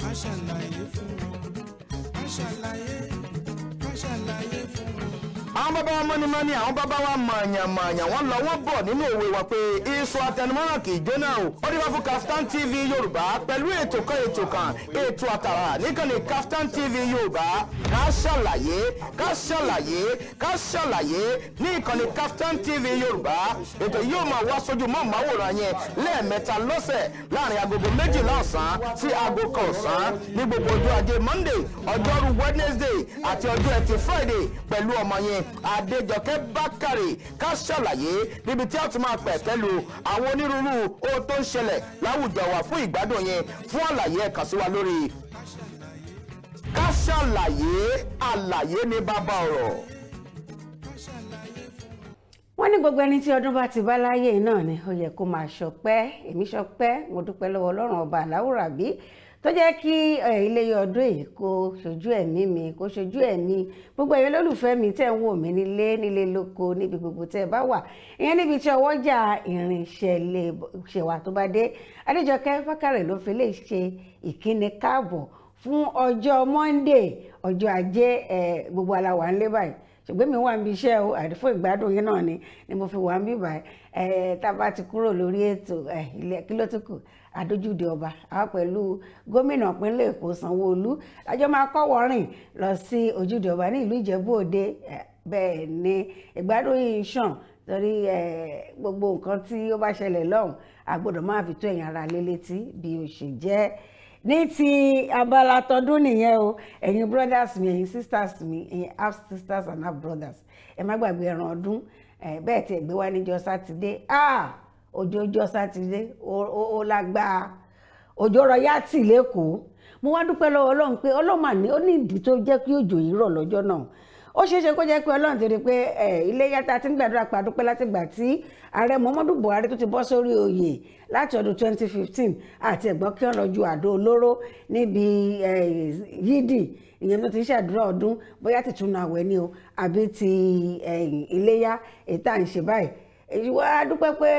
Ká ṣàlàyé fún wọn, ká ṣàlàyé, ká ṣàlàyé fún wọn. Àwọn bàbá wa mọ́nímọ́ní, àwọn bàbá wa mọ̀ọ̀yàn-mọ̀ọ̀yàn, wọ́n lọ wọ́n bọ̀ nínú òwe wa pé iṣu atẹnumọ́ràn kì í jóná o. Ó dìbò fún Kaftan TV Yorùbá pẹ̀lú ètò kan, ètò kan, ètò àtàrà níkànnì Kaftan TV Yorùbá. Ká ṣàlàyé, ká ṣàlàyé, ká ṣàlàyé ní ìkànnì Kaftan TV Yorùbá. Ètò yóò máa wá sójú mọ́ màwòrán yẹn lẹ́ẹ̀mẹ́ta lọ́sẹ̀ láàrin agogo 12 ọ̀sán sí aago 1 ọ̀sán ní gbogbo ọjọ́ ajé Monday, ọjọ́rú Wednesday àti ọjọ́ ẹtì Friday pẹ̀lú ọmọ yẹn Adéjọkẹ́ Bákàrè. Ká ṣàlàyé níbi tí a ti máa pẹ̀ pẹ̀lú àwọn onírúurú ohun tó ń ṣẹlẹ̀ láwùjọ wa fún ìgbádùn yẹn. Fún àlàyé, ẹ kàn sí wa lórí Ká ṣàlàyé. Àlàyé ní bàbá ọ̀rọ̀. Wọ́n ní gbogbo ẹni tí ọdún bá ti bá láyé náà ni ó yẹ kó máa ṣọpẹ́. Èmi ṣọpẹ́, mo dúpẹ́ lọ́wọ́ Ọlọ́run ọba àláwùrábí tó jẹ́ kí iléyá ọdún yìí kó ṣojú ẹ̀mí mi, kó ṣojú ẹ̀mí gbogbo ẹ̀yin olólùfẹ́ mi tẹ́ ń wò mí nílé, nílé lóko, níbi gbogbo tẹ́ ẹ bá wà, ìyẹn níbi tí ọwọ́jà ìrìnṣẹ́ lè ṣèwà tó bá dé. Adéjọkẹ́ Bákàrẹ̀ ló fi lè ṣe ìkíni káàbọ̀ fún ọjọ́ Monday, ọjọ́ ajé. Gbogbo aláwa ńlé báyìí, ṣùgbọ́n mi wà níbi iṣẹ́ o, àti fún ìgbádùn yín náà ni mo fi wà ń bí báyìí. Tá a bá ti kúrò lórí ètò ilé, kí ló tún kù? Àdójúde ọba, àwa pẹ̀lú gómìnà ìpínlẹ̀ Èkó Sanwó-Olú àjọ máa kọ́wọ́ rìn lọ sí ojúde ọba ní ìlú Ìjẹ̀bú Òde. Bẹ́ẹ̀ ni ìgbádùn yìí ń ṣàn torí gbogbo nǹkan tí ó bá ṣẹlẹ̀ lọ́hùn, a gbọ́dọ̀ máa fi tó ẹ̀yin ará lé létí bí ó ṣe jẹ́. Ní ti abala tọdún nìyẹn o. Ẹ̀yin brothers mi, ẹ̀yin sisters mi, ẹ̀yin half sisters and half brothers, ẹ má gbàgbé ẹran ọdún. Bẹ́ẹ̀ tí ẹ gbé wá níjọ́ Sátidé, ah, òjò ọjọ́ Sátidé ó lágbáa, òjò rọ̀ yàtì lẹ́kọ̀ọ́. Mo wá dúpẹ́ lọ́wọ́ Ọlọ́run pé Ọlọ́run mà ní ó ní ìdí tó jẹ́ kí òjò yìí rọ̀ lọ́jọ́ náà. Ó ṣeé ṣe kó jẹ́ pé Ọlọ́run ti rí i pé ilé yàtá ti ń gbàdúrà pa dúpẹ́ láti gbà tí ààrẹ Muhammadu Buhari tó ti bọ́ sórí oyè láti ọdún 2015, àti ẹ̀gbọ́n kí wọ́n lọ ju àdó olóró níbi yídì, ìyẹn tó ti ń ṣàdúrà ọdún, bóyá ti túnú àwẹ̀ ni o àbí ti iléyá èyí tá à ń ṣe báyìí. Èyí wá dúpẹ́ pé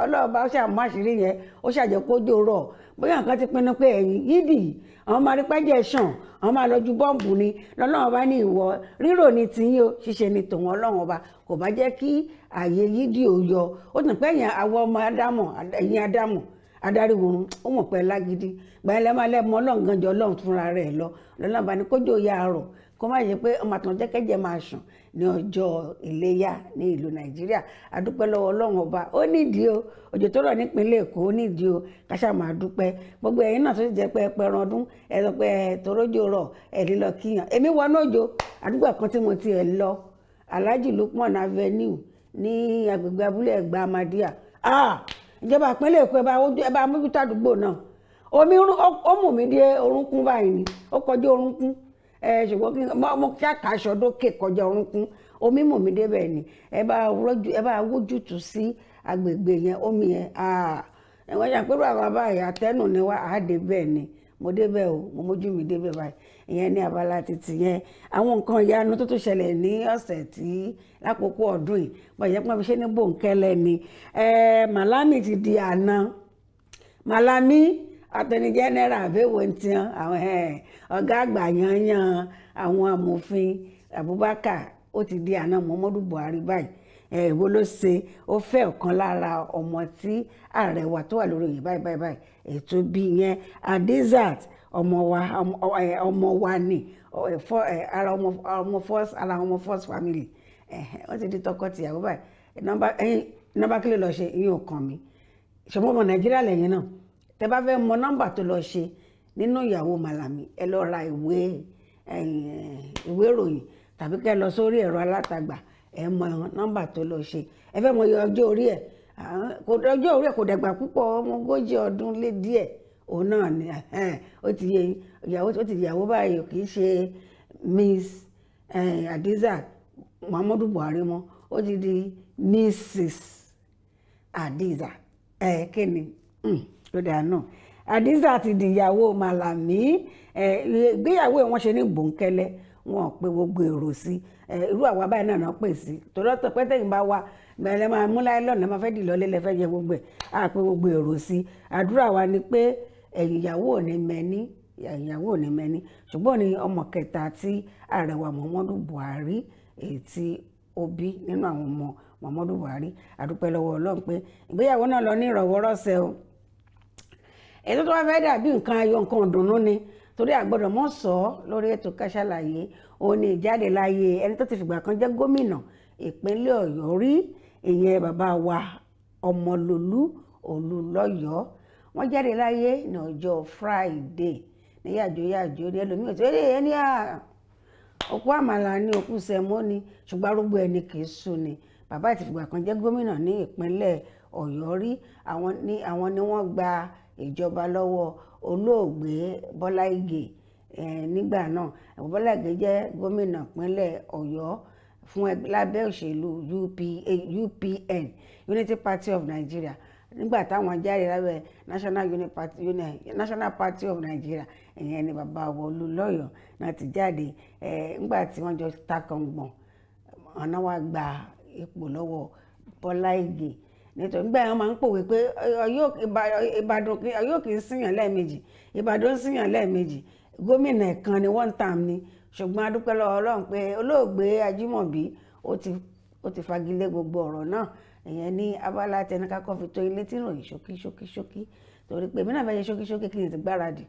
Ọlọ́run bá ṣàmú àṣírí yẹn, ó ṣàjẹkójó rọ̀. Bóyá nǹkan ti pinnu pé ẹ̀yìn yídì àwọn máa rí pẹ́jẹ́ ṣàn, àwọn máa lọ ju bọ́ǹbù ni, lọ́lọ́run bá ní ìwọ rírò ní tiyín o, ṣíṣe ni tòun. Ọlọ́run ọba kò bá jẹ́ kí ààyè yídì ò yọ. Ó tún pẹ́ yẹn àwọn ọmọ Ádámọ̀, ẹ̀yìn Ádámọ̀ adarí oorun, ó mọ̀ pé lágídí gbàyẹn lẹ́ máa lẹ́mọ Ọlọ́run gan jọ Ọlọ́run fúnra rẹ̀ lọ. Lọ́lọ́run bá ní kójó ya rọ̀, kó má yẹ pé ọmọ àtàn jẹ́kẹ́jẹ́ máa sùn ní ọjọ́ iléyá ní ìlú Nàìjíríà. Adúpẹ́ lọ́wọ́ Ọlọ́run ọba, ó nídìí o. Òjò tó rọ̀ nípínlẹ̀ Èkó, ó nídìí o. Káṣá máa dúpẹ́. Gbogbo ẹ̀yin náà tó ti jẹ́ pé ẹpẹran ọdún, ẹ sọ pé ẹ torójò rọ̀, ẹ lílọ kíyàn. Èmi wọnú òjò àdúgbò kan tí mo ti ẹ̀ lọ, Alhaji Lukman Avenue ní agbègbè abúlé Ẹ̀gbá Ahmadiyya. Ah, ìjọba ìpínlẹ̀ Èkó, ẹ bá mójútó àdúgbò náà. Omi ó mú mi dé orúnkún báyìí ni, ó kọjá orúnkún ẹ, ṣùgbọ́n kí mo ṣàkàṣọ dókè kọjá orúnkún, omi mú mi débẹ̀ ni. Ẹ bá wójútùú sí agbègbè yẹn, omi yẹn ẹ̀wọ̀n ṣàpérò àwọn abáyé àtẹnu ni wá àádé. Bẹ́ẹ̀ ni mo débẹ̀ o, mo mójú mi débẹ̀ báyìí. Ìyẹn ní abala títì yẹn. Àwọn nǹkan ìyanu tó tún ṣẹlẹ̀ ní ọ̀sẹ̀ tí lákòókò ọdún yìí bọ̀ yẹ pọ́n fi ṣe ní bòńkẹ́lẹ́ ni Malami ti di àná. Malami, Attorney General àbẹ̀wò tiẹ̀, àwọn ọ̀gá àgbà yanyan àwọn amòfin Abubakar, ó ti di àná Muhammadu Buhari báyìí. Èwo ló ṣe? Ó fẹ́ ọ̀kan lára ọmọ tí ààrẹ wa tó wà lórí oyè báyìí báyìí báyìí, ètò bí yẹn Adizat, ọmọ wa, ọmọ wa ni ara ọmọ first, ara ọmọ first family. Wọ́n ti di tọkọ-tìyàwó báyìí. Nọ́mbà kí ló lọ ṣe, ìyẹn ò kàn mí, ṣùgbọ́n ọmọ Nàìjíríà lẹ́yìn náà, tẹ bá fẹ́ mọ nọ́mbà tó lọ ṣe nínú ìyàwó Malami, ẹ lọ ra ìwé ìròyìn tàbí kẹ́ lọ sórí ẹ̀rọ alátagbà, ẹ mọ nọ́mbà tó lọ ṣe. Ẹ fẹ́ mọ iye ọjọ́ orí ẹ̀, ọjọ́ orí ẹ̀ kò dàgbà púpọ̀, ọmọ 40 ọdún lé díẹ̀ òun náà ni. Ó ti yẹ ìyàwó, ó ti ìyàwó báyìí, kì í ṣe Miss Hadiza Muhammadu Buhari mọ́, ó ti di Mrs Hadiza. Ẹ kí ni ó dáa náà, Hadiza ti di ìyàwó Malami. Ìgbéyàwó ẹ̀ wọ́n ṣe ní bòńkẹ́lẹ́, wọn ò pe gbogbo èrò sí. Irú àwa báyìí náà náà pè sí, torí ọ̀tọ̀ pẹ́tẹ́yìn bá wá gbẹ̀rẹ̀ máa mú láìlọ́ọ̀nù máa fẹ́ dì lọ́lé lẹ́fẹ́ jẹ gbogbo ẹ̀, á pe gbogbo èrò sí. Àdúrà wa ni pé ẹ̀yìn ìyàwó ò ní mẹ́ni. Ìyàwó ò ní mẹ́ni, ṣùgbọ́n ní ọmọ kẹta tí ààrẹ wa Muhammadu Buhari èyí tí ó bí nínú àwọn ọmọ Muhammadu Buhari. Àdúpẹ́ lọ́wọ́ Ọlọ́run pé ìgbéyàwó náà lọ ní ìrọ̀wọ́rọ̀sẹ̀ o. Ètò tó wá fẹ́ dàbí nǹkan ayọ̀, nǹkan ìdùnnú ni, torí àgbọ́dọ̀ mọ́ sọ ọ́ lórí ètò Ká Sálàyé. Òun ni ìjáde láyé ẹni tó ti fìgbà kan jẹ́ gómìnà ìpínlẹ̀ Ọ̀yọ́ rí, ìyẹn bàbá wa Ọmọlolú Olúlọ́yọ̀. Wọ́n jáde láyé ní ọjọ́ Friday ní yàjóyàjó ní ẹlòmíràn tí ẹni òkú àmàlà ní òkú sẹmó ni, ṣùgbọ́n arúgbó ẹni kì í sùn ni. Bàbá ti fìgbà kan jẹ́ gómìnà ní ìpínlẹ̀ Ọ̀yọ́ rí. Àwọn ni wọ́n gba ìjọba lọ́wọ́ olóògbé Bọ́lá Ìgè nígbà náà. Bọ́lá Ìgè jẹ́ gómìnà ìpínlẹ̀ Ọ̀yọ́ fún lábẹ́ òṣèlú UPN, Unity Party of Nigeria, nígbà táwọn jáde lábẹ́ National Party of Nigeria. Ìyẹn ni bàbá Olúlọ́yọ̀ náà ti jáde nígbà tí wọ́n jọ takọ̀ngbọ̀n, ọ̀nà wa gba ipò lọ́wọ́ Bọ́lá Ìgè. Nítorí nígbà yẹn wọ́n máa ń pòwe pé Ìbàdàn Ọ̀yọ́ kì í síyàn lẹ́ẹ̀mejì, Ìbàdàn ń síyàn lẹ́ẹ̀mejì, gómìnà ẹ̀kan ni one time ni. Ṣùgbọ́n a dúpẹ́ lọ́wọ́ Ọlọ́run pé olóògbé Ajímọ̀bí ó ti fagilé gbogbo ọ̀rọ̀ náà. Ìyẹn ní abala tẹnikakọ́ fi tó ilé tí ń ròyìn ṣókí ṣókí ṣókí, torí pé èmi náà fẹ́ ṣe ṣókí ṣókí kí n ti gbáradì.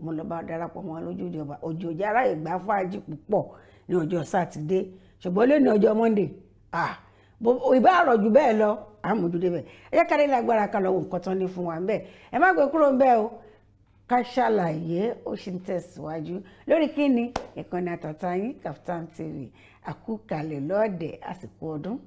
Mo lọ bá darapọ̀ mọ́ lójúde ọba òjòjì aráyè gbá fàájì púpọ̀ ní ọjọ́ Sátidé, ṣùgbọ́n lónìí ọjọ́ Monday ìbá àrọ̀ jù bẹ́ẹ̀ lọ àmójúdé bẹ́ẹ̀. Ẹ jẹ́ kárí lágbára ká lọ wo nǹkan tán ní fún wa ńbẹ̀. Ẹ má gbé kúrò ńbẹ̀ o, Ká Sálàyé ó sì ń tẹ̀síwájú lórí kíni ìkànnì àtàtà yín Kaftan TV. Àkúkalẹ̀ lọ́ọ̀dẹ̀ àsìkò ọdún.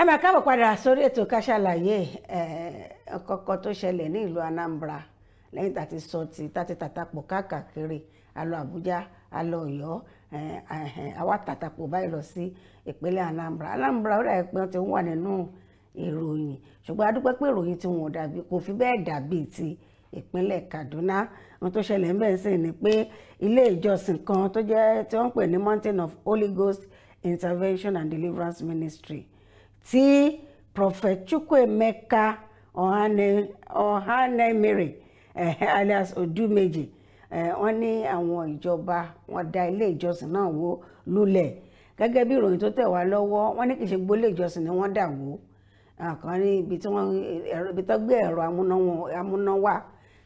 Ẹ máa káàbọ̀ padà sórí ètò Ká Sálàyé. Ọkọ̀ọ̀kan tó ṣẹlẹ̀ ní ìlú Anambra lẹ́yìn tá ti sọ ti tá ti tàtàpọ̀ káàkiri, a lọ Àbújá, a lọ Ọ̀yọ́, àwa tàtàpọ̀ báyìí lọ sí ìpínlẹ̀ Anambra. Anambra ó dàbí pé wọ́n ti ń wà nínú ìròyìn, ṣùgbọ́n a dúpẹ́ pé ìròyìn tí wọn ò dàbí, kò fi bẹ́ẹ̀ dàbí ti ìpínlẹ̀ Kaduna. Ohun tó ṣẹlẹ̀ ń bẹ̀ sí ni pé ilé ìjọsìn kan tó jẹ́ tí wọ́n ń pè ní Mountain of Holy Ghost Intervention and Deliverance Ministry tí Prophet Chukwuemeka Ọ̀hánẹ́mìrì alias Odumeje, wọ́n ní àwọn ìjọba wọ́n da ilé ìjọsìn náà wó lulẹ̀. Gẹ́gẹ́ bí ìròyìn tó tẹ̀ wá lọ́wọ́, wọ́n ní kì í ṣe gbogbo ilé ìjọsìn ni wọ́n dà wó. Kan ní ibi tí wọ́n ibi tó gbé ẹ̀rọ amúnáwá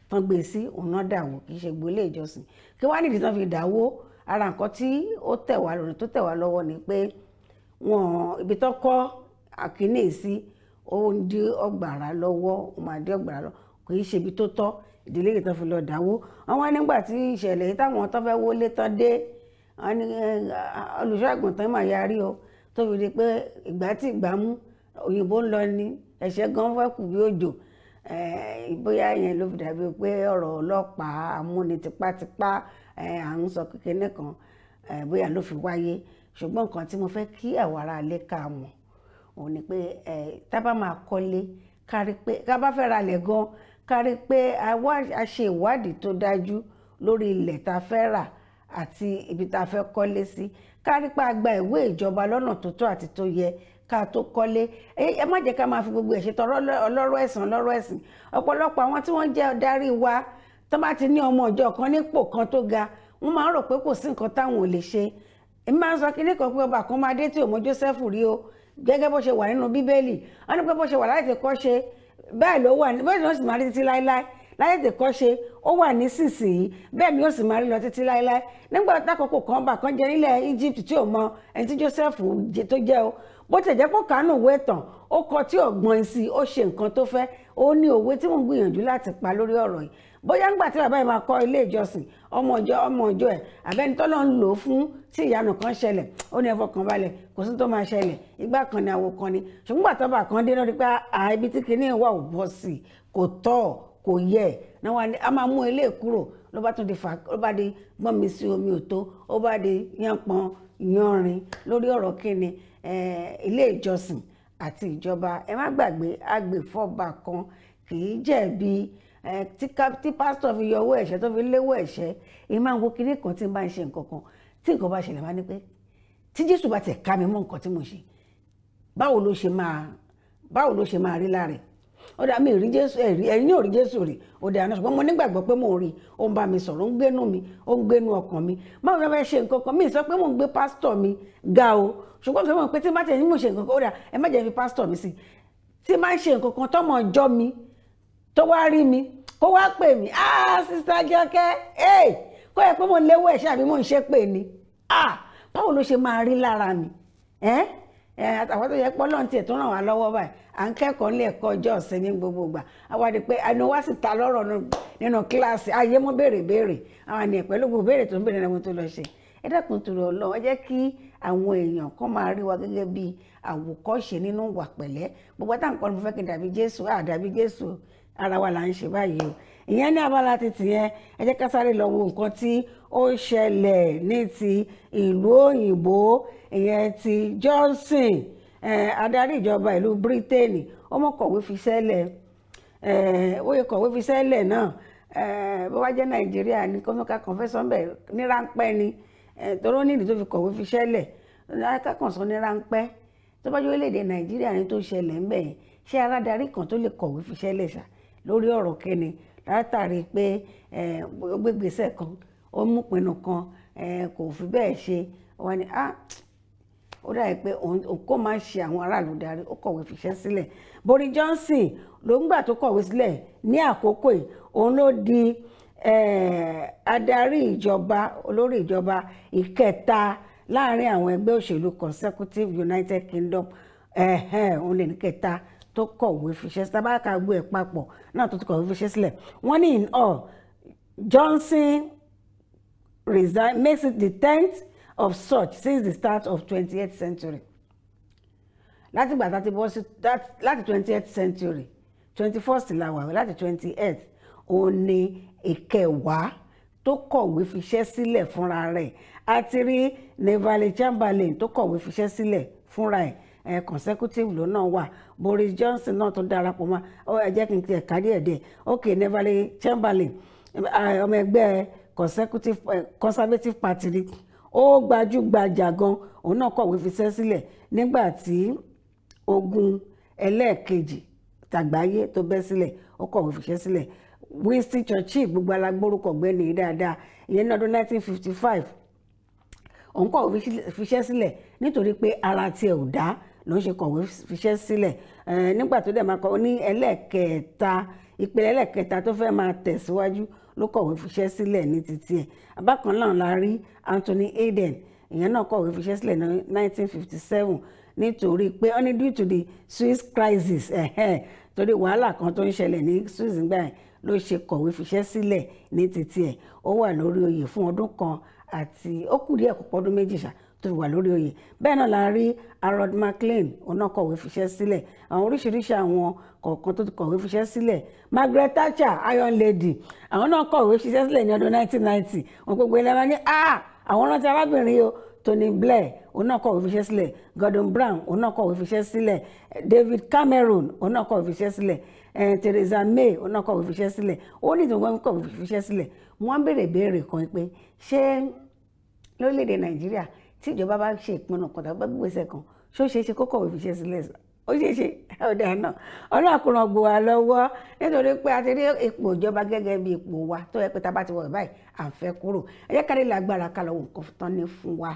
tán gbé sí òun náà dà wó, kì í ṣe gbogbo ilé ìjọsìn. Kí wá nídìí tán fi dà wó? Ara nǹkan tí ó tẹ̀ wá lórí tó tẹ̀ wá lọ́wọ́ ni pé wọ́n ibi tó kọ́ àkíní sí ó ń dí ọgbàrá lọ́wọ́, ó máa dí ọgbàrá lọ, kì í ṣe ibi tó tọ́. Ìdílé yìí tó fi lọ dáwó. Wọ́n wá nígbà tí ìṣẹ̀lẹ̀ yìí táwọn tó fẹ́ wọlé tán dé, wọ́n ní olùṣọ́ àgùntàn máa yarí o, tó fi di pé ìgbà tí ìgbà mú òyìnbó ń lọ ní ẹ̀ṣẹ̀ gan fẹ́ kù bí òjò. Bóyá yẹn ló fi dàbí pé ọ̀rọ̀ ọlọ́pàá amúni tipátipá à ń sọ kékeré kan, bóyá ló fi wáyé. Ṣùgbọ́n nǹkan tí mo fẹ́ kí àwọn ará ilé ká mọ̀ òun ni pé tá bá máa kọ́lé, kárí pé ká bá fẹ́ ralẹ̀ gan, kárí pé a ṣe ìwádìí tó dájú lórí ilẹ̀ tá a fẹ́ rà àti ibi tá a fẹ́ kọ́lé sí, kárí pé a gba ìwé ìjọba lọ́nà tó tọ́ àti tó yẹ ká tó kọ́lé. Ẹ má jẹ́ ká máa fi gbogbo ẹ̀ ṣe tọrọ ọlọ́rọ̀ ẹ̀sìn ọlọ́rọ̀ ẹ̀sìn. Ọ̀pọ̀lọpọ̀ àwọn tí wọ́n jẹ́ adarí wa tó bá ti ní ọmọ ìjọ kan nípò kan tó ga, wọ́n máa ń rò pé kò sí nǹkan táwọn ò lè ṣe. Èmi máa ń sọ kinní kan pé ọba kan máa dé tí ò mọ Jósẹ́fù rí o, gẹ́gẹ́ bó ṣe wà nínú Bíbélì. Wọ́n ní pé bó ṣe wà láti kọ́ ṣe bẹ́ẹ̀ ló wà, bẹ́ẹ̀ ni ó sì máa rí títí láéláé. Láyé tètè kọ́ ṣe ó wà nísinsìnyí, bẹ́ẹ̀ ni ó sì máa rí lọ títí láéláé. Nígbà tákòókò kan bà kan jẹ nílẹ̀ Egypt tí ò mọ ẹni tí Jósẹ́fù tó jẹ́ o, bó ti jẹ́ pé kánú ìwé ìtàn ó kọ tí ọ̀gbọ́n sí, ó ṣe nǹkan tó fẹ́. Ó ní òwe tí mò ń gbìyànjú láti pa lórí ọ̀rọ̀ yìí. Bóyá ńgbà tí bàbá yìí máa kọ́ ilé ìjọsìn, ọmọ ìjọ ẹ̀ àbẹ́ni tọ́lọ́ ń lò ó fún tí ìyanu kan ṣẹlẹ̀, ó ní ẹ fọkàn balẹ̀, kò sí tó máa ṣẹlẹ̀, ìgbà kan ni àwo kan ni. Ṣùgbọ́n gbà tọ́ba kan dé lórí pé ibi tí kinní wà ò bọ́ sí, kò tọ́, kò yẹ, náà wà ní a máa mú ilé kúrò. Ló bá tún di fà, ló bá di gbọ́n mi sí omi òtó, ó bá di yánpọn yanrin lórí ọ̀rọ̀ kíni ilé ìjọsìn àti ìjọba. Ẹ má gbàgbé, agbèfọ́ba kan kì í jẹ̀bi Tí pásítọ̀ fi yọ owó ẹ̀ṣẹ̀ tó fi léwó ẹ̀ṣẹ̀. Èyí máa ń wo kinní kan tí n bá ń ṣe nǹkan kan, tí nǹkan bá ṣẹlẹ̀ máa ní pé tí Jésù bá tẹ̀ ká mi mọ́ nǹkan tí mo ṣe, báwo ló ṣe máa rí lára ẹ̀? Ó dà mí rí Jésù, ẹ̀yin ní ò rí Jésù rí, ó dà náà, ṣùgbọ́n mo nígbàgbọ́ pé mò ń rí, ó ń bá mi sọ̀rọ̀, ó ń gbénú mi, ó ń gbénú ọkàn mi. Báwo ni wọ́n fẹ́ ṣe nǹkan kan? Mi sọ pé mò ń gbé pásítọ̀ mi ga o, ṣùgbọ́n mo sọ pé tí bá tẹ̀ ní mò ń ṣe nǹkan kan, ó dà ẹ má jẹ́ fi pásítọ̀ mi sí. Tí máa ń ṣe nǹkan kan tọ́mọ ọjọ́ mi tó wá rí mi kó wá pè mí, ah Sister Jọkẹ́, ee kó yẹ pé mo léwó ẹ̀ṣẹ̀ àbí mò ń ṣe pè ní, ah báwo ló ṣe máa rí lára mi? Àtàwọn tó yẹ pé Ọlọ́run tiẹ̀ tó ràn wá lọ́wọ́ báyìí, à ń kẹ́kọ̀ọ́ nílé ẹ̀kọ́ ọjọ́ ìsinmi gbogbo ìgbà, àwa di pé ẹnu wá sì ta lọ́rọ̀ nínú kíláàsì, ayé mọ́ béèrè béèrè, àwọn ènìyàn pẹ̀lú gbogbo béèrè tó ń béèrè lẹ́wọ̀n tó lọ ṣe. Ẹ dákun torí Ọlọ́run, ẹ jẹ́ kí àwọn èèyàn kan máa rí wa gẹ́gẹ́ bí àwòkọ́ṣe nínú ìwà pẹ̀lẹ́. Gbogbo táwọn kan mo fẹ́ kí n dàbí Jésù, à dàbí Jésù, ara wa là ń ṣe báyìí o. Ìyẹn ní abala títì yẹn, ẹ jẹ́ ká sáré lọ wo nǹkan tí ó ṣẹlẹ̀ ní ti ìlú òyìnbó, ìyẹn ti Johnson, adarí ìjọba ìlú Britain. Ó mọ̀ kọ̀wé fi sẹ́lẹ̀, ó yẹ kọ̀wé fi sẹ́lẹ̀ náà. Bó bá jẹ́ Nàìjíríà ní kọ́mọ́ká confession bẹ̀ ní ráńpẹ́ ni, toró nídìí tó fi kọ̀wé fi sẹ́lẹ̀, kákànṣán ní ráńpẹ́. Tó bá jẹ́ orílẹ̀-èdè Nàìjíríà ní tó ṣẹlẹ̀ ń bẹ̀ yẹn, ṣé aládarí kan tó lè kọ̀wé fi sẹ́lẹ̀ ṣá lórí ọ̀rọ̀ kíni? Látàrí pé ó gbé gbèsè kan, ó mú pinnu kan, kò fi bẹ́ẹ̀ ṣe, wọ́n ní ah ó dàbí pé òun kò máa ṣe àwọn aráàlú darí, ó kọ̀wé fiṣẹ́ sílẹ̀. Boris Johnson ló ń gbà tó kọ̀wé sílẹ̀ ní àkókò yìí, òun ló di adarí ìjọba, olórí ìjọba ìkẹta láàrin àwọn ẹgbẹ́ òṣèlú Conservative United Kingdom. Òun lè ní kẹta tó kọ̀wé fiṣẹ́ sílẹ̀, bá ka gbé ẹ̀ papọ̀ náà tó ti kọ̀wé fiṣẹ́ sílẹ̀. Wọ́n ní in all, Johnson resign makes it the 10th of such since the start of 20th century. Láti ìgbà tá ti bọ́ sí láti 20th century, 21st la wà, láti 28th, òun ni ìkẹwàá tó kọ̀wé fiṣẹ́ sílẹ̀ fúnra rẹ̀. A ti rí Neville Chamberlain tó kọ̀wé fiṣẹ́ sílẹ̀ fúnra ẹ̀, consecutive ló náà wà. Boris Johnson náà tó darapọ̀ mọ́, ẹ jẹ́ kí n tiẹ̀ ká díẹ̀ díẹ̀. Ok, Neville Chamberlain, ọmọ ẹgbẹ́ Conservative Party ni, ó gbajúgbajà gan, òun náà kọ̀wé fiṣẹ́ sílẹ̀ nígbà tí ogun ẹlẹ́ẹ̀kejì tàgbáyé tó bẹ́ sílẹ̀, ó kọ̀wé fiṣẹ́ sílẹ̀. Winston Churchill, gbogbo alágbórúkọ ọ̀gbẹ́ni dáadáa, ìyẹn ní ọdún 1955, òun kọ̀wé fiṣẹ́ sílẹ̀ nítorí pé ara tiẹ̀ ò dá ló ń ṣe kọ̀wé fiṣẹ́ sílẹ̀. Nígbà tó dẹ̀ máa kọ ní ẹlẹ́ẹ̀kẹta, ìpele ẹlẹ́ẹ̀kẹta tó fẹ́ máa tẹ̀síwájú ló kọ̀wé fiṣẹ́ sílẹ̀ ní títí ẹ̀. Bákan náà la rí Anthony Eden, ìyẹn náà kọ̀wé fiṣẹ́ sílẹ̀ ní 1957 nítorí pé ó ní due to the Swiss crisis, torí wàhálà kan tó ń ṣẹlẹ̀ ní Swiss nígbà yẹn ló ṣe kọ̀wé fiṣẹ́ sílẹ̀ ní títí ẹ̀. Ó wà lórí oyè fún ọdún kan àti ó kù díẹ̀ kó pọ́dún méjì ṣá tó fi wà lórí oyè. Bẹ́ẹ̀ náà la rí Harold Maclean, òun náà kọ̀wé fiṣẹ́ sílẹ̀. Àwọn oríṣiríṣi àwọn kọ̀ọ̀kan tó ti kọ̀wé fiṣẹ́ sílẹ̀. Margaret Thatcher, Iron Lady, àwọn náà kọ̀wé fiṣẹ́ sílẹ̀ ní ọdún 1990. Wọn gbogbo ilẹ̀ máa ní ah àwọn rántí arábìnrin o. Tony Blair, òun náà kọ̀wé fiṣẹ́ sílẹ̀. Gordon Brown, òun náà kọ̀wé fiṣẹ́ sílẹ̀. David Cameron, òun náà kọ̀wé fiṣẹ́ sílẹ̀. Theresa May, òun náà kọ̀wé fiṣẹ́ sílẹ̀. Ó ní ìtàn kọ̀wé fiṣẹ́ sílẹ̀. Wọ́n béèrè béèrè kan pé ṣé lórílẹ̀‐èdè Nàìjíríà tí ìjọba bá ṣe ìpinnu kan tàbí gbèsè kan, ṣó ṣeé ṣe kó kọ̀wé fiṣẹ́ sílẹ̀? Ó ṣeé ṣe, ọ̀dà náà Ọlọ́run kò ràn gbò wá lọ́wọ́, nítorí pé a ti rí ipò ìjọba gẹ́gẹ́ bí ipò wa tó yẹ pé tá a bá ti wọ̀ báyìí à ń fẹ́ kúrò. Ẹ jẹ́ ká lè lágbára ká lọ wo nǹkan tán ní fún wa.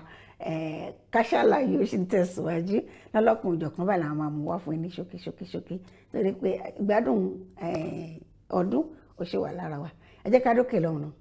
Ká ṣàlàyé ó sì ń tẹ̀síwájú lọ́lọ́kùn òjọ̀kan báyìí làwọn máa mú wá fún yín ní ṣókí ṣókí ṣókí, torí pé ìgbádùn ọdún ó ṣe wà lára wa. Ẹ jẹ́ ká dókè lọ́hùn náà.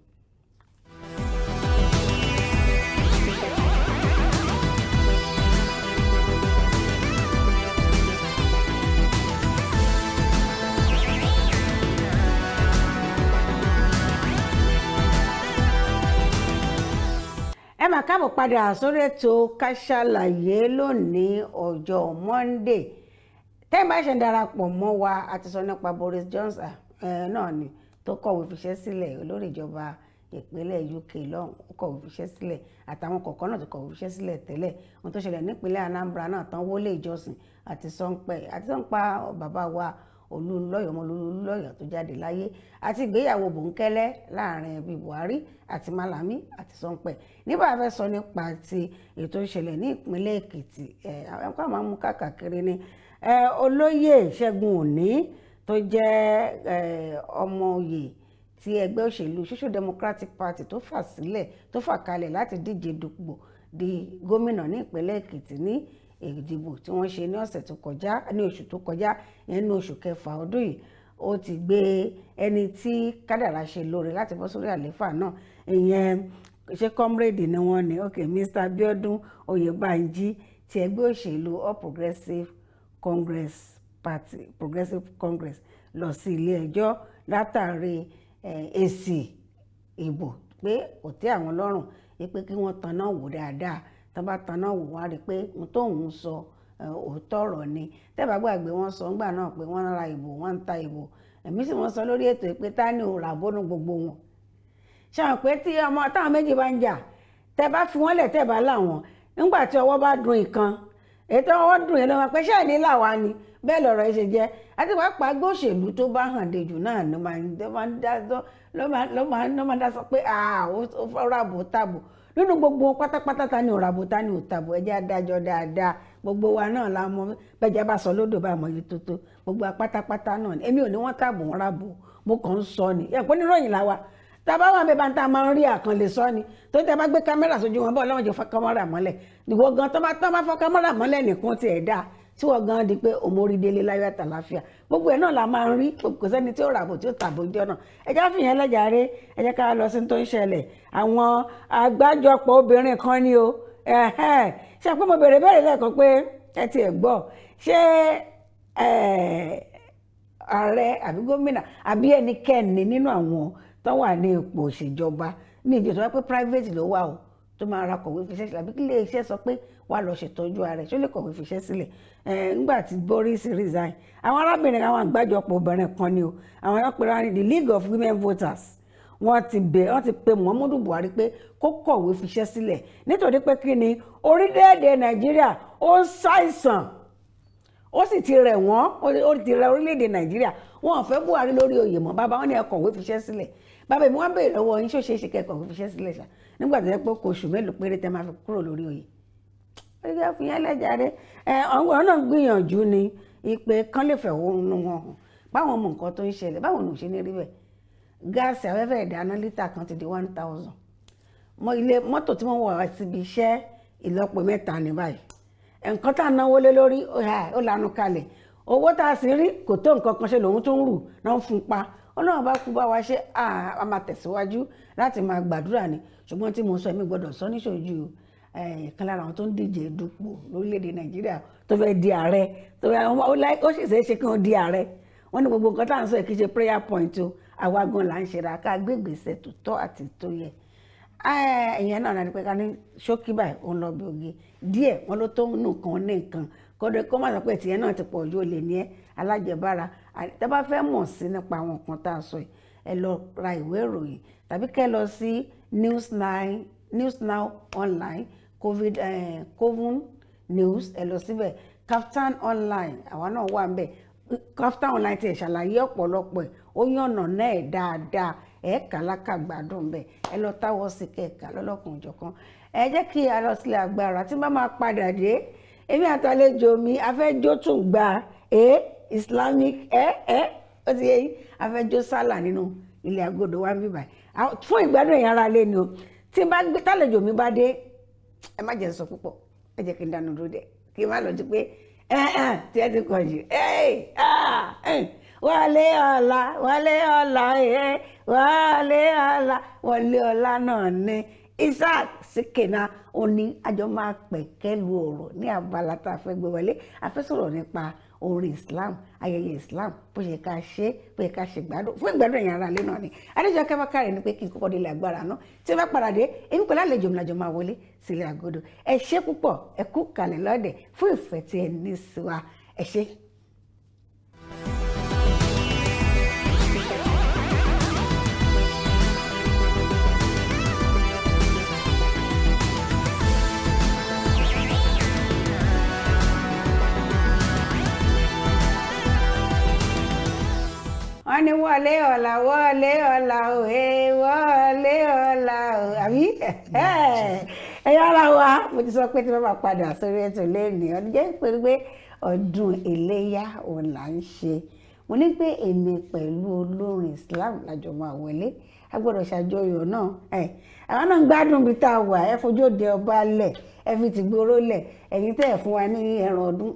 Ẹ máa káàbọ̀ padà sórí ètò Ká Sálàyé lónìí ọjọ́ Monday. Tẹ́yìn bá ṣe ń darapọ̀ mọ́ wa, a ti sọ nípa Boris Johnson náà ni tó kọ̀wé fiṣẹ́ sílẹ̀, olórí ìjọba ìpínlẹ̀ UK lọ́hùn, ó kọ̀wé fiṣẹ́ sílẹ̀, àtàwọn kọ̀ọ̀kan náà tó kọ̀wé fiṣẹ́ sílẹ̀ tẹ́lẹ̀. Ohun tó ṣẹlẹ̀ nípínlẹ̀ Anambra náà tán wọlé ìjọsìn àti sọ́npẹ́ àti sọ́npa bàbá wa Olúnlọ́yọ̀ ọmọ Olúnlọ́yọ̀ tó jáde láyé, àti ìgbéyàwó bòńkẹ́lẹ́ láàrin ẹbí Buhari àti Malami àti Sọ́npẹ̀. Nígbà fẹ́ sọ nípa ti ètò ìṣẹ̀lẹ̀ ní ìpínlẹ̀ Èkìtì, àwọn kan máa ń mú káàkiri ni olóyè Ṣẹ́gun Òní tó jẹ́ ọmọ oyè tí ẹgbẹ́ òṣèlú Social Democratic Party tó fà sílẹ̀ tó fà kalẹ̀ láti díje dupò di gómìnà ní ìpínlẹ̀ Èkìtì ní ìdìbò tí wọ́n ṣe ní ọ̀sẹ̀ tó kọjá, ní oṣù tó kọjá, nínú oṣù kẹfà ọdún yìí. Ó ti gbé ẹni tí kádàrá ṣe lóore láti bọ́ sórí àlééfà náà, ìyẹn ṣé comrade ni wọ́n ní, ok, Mr. Abiodun Oyèbánjí ti ẹgbẹ́ òṣèlú All Progressive Congress Party, Progressive Congress, lọ sí ilé ẹjọ́ látàrí èsì ìbò pé kò tẹ́ àwọn lọ́rùn, pé kí wọ́n tanná wò dáadáa. Tó bá tanná wò wọ́n á rí i pé ohun tóun sọ òótọ́ ọ̀rọ̀ ni. Tẹ́bà gbàgbé wọ́n sọ ńgbà náà pé wọ́n ń ra ìbò, wọ́n ń ta ìbò. Ẹ̀mí sì wọ́n sọ lórí ètò pé ta ni ò rà bónú gbogbo wọn. Ṣáà pé tí ọmọ táwọn méjì bá ń jà, tẹ́ bá fi wọ́n lẹ̀ tẹ́ bá láwọn, nígbà tí ọwọ́ bá dùn ìkan, ètò ọwọ́ dùn yẹn lọ́wọ́ pé ṣáà ní làwa ni, bẹ́ẹ̀ lọ̀rọ̀ ẹ ṣe jẹ́. Àti pàápàá gbóṣèlú tó bá hàn dejù náà ló máa ń dá sọ pé ó ràbò tàbò nínú gbogbo pátápátá, ta ni ò ràbò ta ni ò tàbò. Ẹ jẹ́ adájọ́ dáadáa, gbogbo wa náà la mọ̀ bẹ́ẹ̀ bá sọ lódò bá mọ̀ yìí tó tó gbogbo pátápátá náà ni. Èmi ò ní wọ́n tàbò wọ́n ràbò, mo kàn ń sọ ni. Ẹ̀pọ̀ níròyìn la wa tàbá wà bẹ́ẹ̀ bá ń ta máa ń rí àkànlè sọ ni. Tó ń tẹ́ bá gbé kámẹ́rà sójú wọn bọ́ọ̀ lọ́wọ́n jẹ́ fọ́ kámẹ́rà mọ́lẹ̀, ìwọ gan tó bá fọ́ kámẹ́rà mọ́lẹ̀ nìkan tiẹ̀ dáa tí wọ́n gan di pé òmórí délé láyọ̀ àtàláfíà. Gbogbo ẹ̀ náà la máa ń rí, kò sẹ́ni tí ó ràbò tí ó tàbò jọ náà. Ẹ jẹ́ fìyẹn lẹ́jàre, ẹ jẹ́ ká lọ sí tó ń ṣẹlẹ̀. Àwọn àgbájọpọ̀ obìnrin kan ni o. Ṣe pé mo bèrè bẹ́ẹ̀rẹ̀ lẹ́ẹ̀kan pé ẹ tiẹ̀ gbọ́, ṣé ààrẹ àbí gómìnà àbí ẹnikẹ́ni nínú àwọn tó wà ní ipò òṣèjọba ní ìjọba pé private ló wà o tó máa ra kọ̀wé fiṣẹ́ sílẹ̀, àbí kí ilé iṣẹ́ sọ pé wàá lọ ṣètọ́jú ara ẹ̀, ṣó lè kọ̀wé fiṣẹ́ sílẹ̀? Nígbà tí Boris resign, àwọn arábìnrin àwọn àgbájọpọ̀ obìnrin kan ni o, àwọn yóò pera ní the League of Women Voters, wọ́n ti bẹ̀ wọ́n ti pe Muhammadu Buhari pé kó kọ̀wé fiṣẹ́ sílẹ̀ nítorí pé kí ni orílẹ̀-èdè Nàìjíríà ó ń ṣàìsàn, ó sì ti rẹ̀ wọ́n, ó ti rẹ̀ orílẹ̀-èdè Nàìjíríà, wọn ò fẹ́ Buhari lórí oyè mọ́. Bàbá wọn ní ẹ kọ̀wé fiṣẹ́ sílẹ̀. Bàbá mi wọ́n béèrè lọ́wọ́ yín, ṣó ṣeé ṣe kẹ́ kọ̀wé fiṣẹ́ sílẹ̀ ṣá nígbà tó yẹ pé kò oṣù mélòó péré tẹ́ máa fi kúrò lórí oyè? Ó yẹ fún yẹn lẹ́jàre. Àwọn náà gbìyànjú ni ìpè kán lè fẹ̀hónú wọn hàn báwọn mọ nǹkan tó ń ṣẹlẹ̀, báwọn ò ṣe ní rí bẹ́ẹ̀. Gáàsì afẹ́fẹ́ ìdáná lítà kan ti di 1000. Mọ ilé mọ́tò tí wọ́n wọ̀ wá síbi iṣẹ́ ìlọ́po mẹ́ta ní báyìí. Nǹkan tá a náwó lé lórí ó lanu kalẹ̀, owó tá a sì rí kò tó nǹkan kan ṣe lòun tó ń rù náà ń fún pa. Ọlọ́run bá kú bá wa ṣe, a máa tẹ̀síwájú láti máa gbàdúrà ni. Ṣùgbọ́n tí mo sọ, èmi gbọ́dọ̀ sọ níṣojú ìkan lára àwọn tó ń díje dupò lórílẹ̀‐èdè Nàìjíríà tó fẹ́ di ààrẹ, ó sì ṣeé ṣe kí wọ́n di ààrẹ. Wọ́n ní gbogbo nǹkan tá à ń sọ kì í ṣe prayer point o, àwa gan là ń ṣe ra ká gbé ìgbésẹ̀ tó tọ́ àti tó yẹ. Ìyẹn náà ni pé ká ní ṣókí báyìí, òun lọ bí oge díẹ̀, wọ́n ló tó nǹkan ní nǹkan kọ́dọ̀ kó má sọ pé tìyẹn náà ti pọ̀ ju olè ní ẹ́ alájẹbára. Tẹ́ bá fẹ́ mọ̀ sí nípa àwọn nǹkan tá a sọ yìí, ẹ lọ ra ìwé ìròyìn tàbí kẹ́ lọ sí News Now online, covid news, ẹ lọ síbẹ̀. Kaftan online àwa náà wà ńbẹ̀. Kaftan online ti ṣàlàyé ọ̀pọ̀lọpọ̀ ẹ̀, ó yànnà náà ẹ̀ dáadáa, ẹ̀ kà lákàgbádùn ńbẹ̀. Ẹ lọ táwọ́ sí kẹ̀kà lọ́lọ́kan òjọ̀kan. Ẹ jẹ́ kí a lọ sílẹ̀ agbára tí bá máa padà dé. Èmi àtàlejò mi afẹ́jọ́ tún gba Islamic ó ti yẹ yín, afẹ́jọ́ sálà nínú ilé agodo wa ń bíbà fún ìgbádùn ẹ̀yìn ara lé ni o. Tí n bá gbé tàlejò mi bá dé, ẹ má jẹ́ sọ púpọ̀, ẹ jẹ́ kí n dánu dúró dé kí n má lọ sí pé tí ẹ ti kọ̀ jù. Wálé ọ̀la, wálé ọ̀la, wálé ọ̀la, wọlé ọ̀la náà ni Isaac Sikena ó ní àjọ máa pẹ̀kẹ́ lu ọ̀rọ̀ ní abala tá a fẹ́ gbé wọlé. A fẹ́ sọ̀rọ̀ nípa orin Islam, ayẹyẹ Islam, bó ṣe ká ṣe, bó ṣe ká ṣe gbádùn fún ìgbádùn ẹ̀yìn ara lé náà ni. Adéjọkẹ́ Bákàrè ni pé kí n kọ́kọ́ délé agbára náà, tí ó bá padà dé èmi pẹ̀lú àlejò mi lájọ máa wọlé sílé àgọ́dọ̀. Ẹ ṣé púpọ̀, ẹ kú kalẹ̀ lọ́dẹ̀ fún ìfẹ́ tí ẹ ní sí wa. Ẹ ṣé. Wọlé ọlá o, wọlé ọlá o, àbí ẹ̀yà ara wa. Mo ti sọ pé tí wọ́n bá padà sórí ètò lẹ́nìí, ọdún jẹ́ pé ọdún iléyá òun là ń ṣe. Mo ní pé èmi pẹ̀lú olórin Islam lájọ máa wọlé, a gbọ́dọ̀ ṣàjọyọ̀ náà. Àwọn náà ń gbádùn bí tá a wà. Ẹ fojú òde ọba lẹ̀, ẹ fi tìgboro lẹ̀, ẹ̀yin tẹ́ ẹ̀ fún wa ní ẹran ọdún,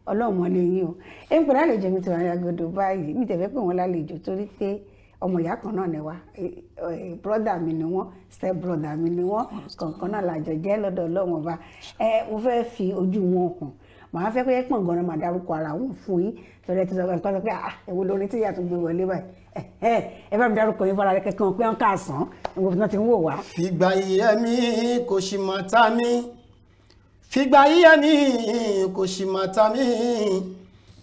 ọlọ́mọ lè yín o. Ẹ ń pè lálejò mi tí wọ́n agodo báyìí, mi tẹ̀fẹ́ pé wọ́n lálejò torí pé ọmọ ìyá kan náà ni wá, brọ́dà mi ni wọ́n, step brother mi ni wọ́n, kọ̀ọ̀kan náà làjọ jẹ́ lọ́dọ̀ Ọlọ́run ọba. Mo fẹ́ fi ojú wọn hàn, màá fẹ́ pé pọ̀n gan-an máa dárúkọ ara wọn fún yín, torí ẹ ti sọ nǹkan sọ pé èwo lórin tí ìyá tó gbé wọlé báyìí. Ẹ bá mi dárúkọ yín fara rẹ kẹkàn pé wọn kà sàn ìwọ tí wọn ti ń wò wá. Fìgbà yíyẹ mi kò sì máa ta mí, fìgbà yíyẹ mi kò sì máa ta mí,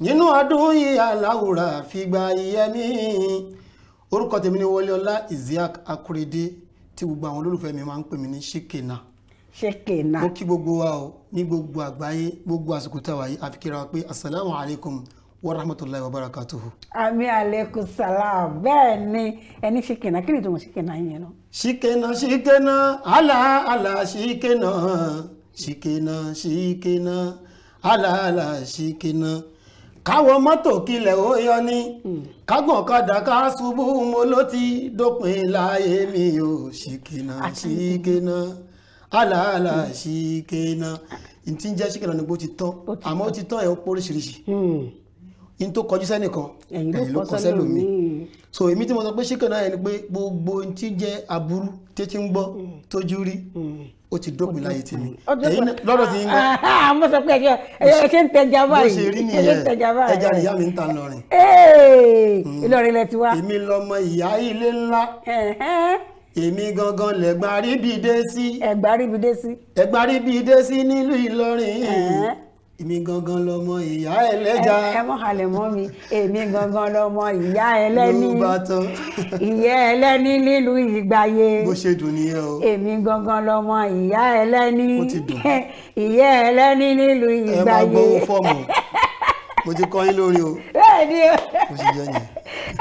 nínú ọdún yìí aláwùrà fìgbà yíyẹ mi. Orúkọ tèmi ni Wọléọlá Isiaq Akorede, tí gbogbo àwọn olólùfẹ́ mi máa ń pè mí ní Ṣíkènà. Ṣíkènà. Mo kí gbogbo wa o ní gbogbo àgbáyé, gbogbo àsìkò táwa yìí, àfi kíra wa pé asalaamu alaykum wa rahmatulahi wa barakatuhu. Àmì aleykum salam. Bẹ́ẹ̀ ni ẹni Ṣíkènà, kí ni ìtumọ̀ Ṣíkènà yẹn náà? Ṣíkènà Ṣíkènà àlà àlà Ṣíkènà, Ṣíkènà Ṣíkènà àlà àlà Ṣíkènà. Káwọ mọ́tò kílẹ̀ ó yọ ní, kágbọ̀n kadà ká ṣubú, mo ló ti dópin láyé mi o. Ṣíkènà Ṣíkènà àlà àlà Ṣíkènà. N tí ń jẹ́ Ṣíkènà ni bó ti tán, àmọ́ ó ti tán ẹ̀ ó póríṣiríṣi. N tó kọjú sẹ́nìkan ẹ̀yìn ló kọ sẹ́lòmíì. So èmi tí mo sọ pé Ṣíkènà yẹn ni pé gbogbo n tí jẹ́ aburú tètè ń gbọ́ tójú rí, ó ti dópin láyé tèmi. Ẹ̀yin lọ́dọ̀ tí ń gbọ́. Mo sọ pé ẹ ṣe ń tẹja báyìí. Bó ṣe rí nìyẹn, ẹja nìyá mi ń ta Ìlọrin. Ìlọrin lẹ ti wá. Èmi lọmọ ìyá ilé ńlá. Èmi gangan lẹ̀gbà ríbi dé sí. Ẹ̀gbà ríbi dé sí. Ẹ̀gbà ríbi dé sí nílùú Ìlọrin. Èmi gangan lọmọ ìyá ẹlẹ́ja. Ẹ mọ̀ halẹ̀ mọ́ mi. Èmi gangan lọmọ ìyá ẹlẹ́ni. Ló bá tán. Ìyá ẹlẹ́ni nílùú Ìgbàyè. Bó ṣe dùn nìyẹn o. Èmi gangan lọmọ ìyá ẹlẹ́ni. Ó ti dùn. Ìyá ẹlẹ́ni nílùú Ìgbàyè. Ẹ máa gbowó fọ́ọ̀mù. Mo ti kọ́ yín lórí o. Bẹ́ẹ̀ ni o. Mo ṣe jẹ́ yẹn.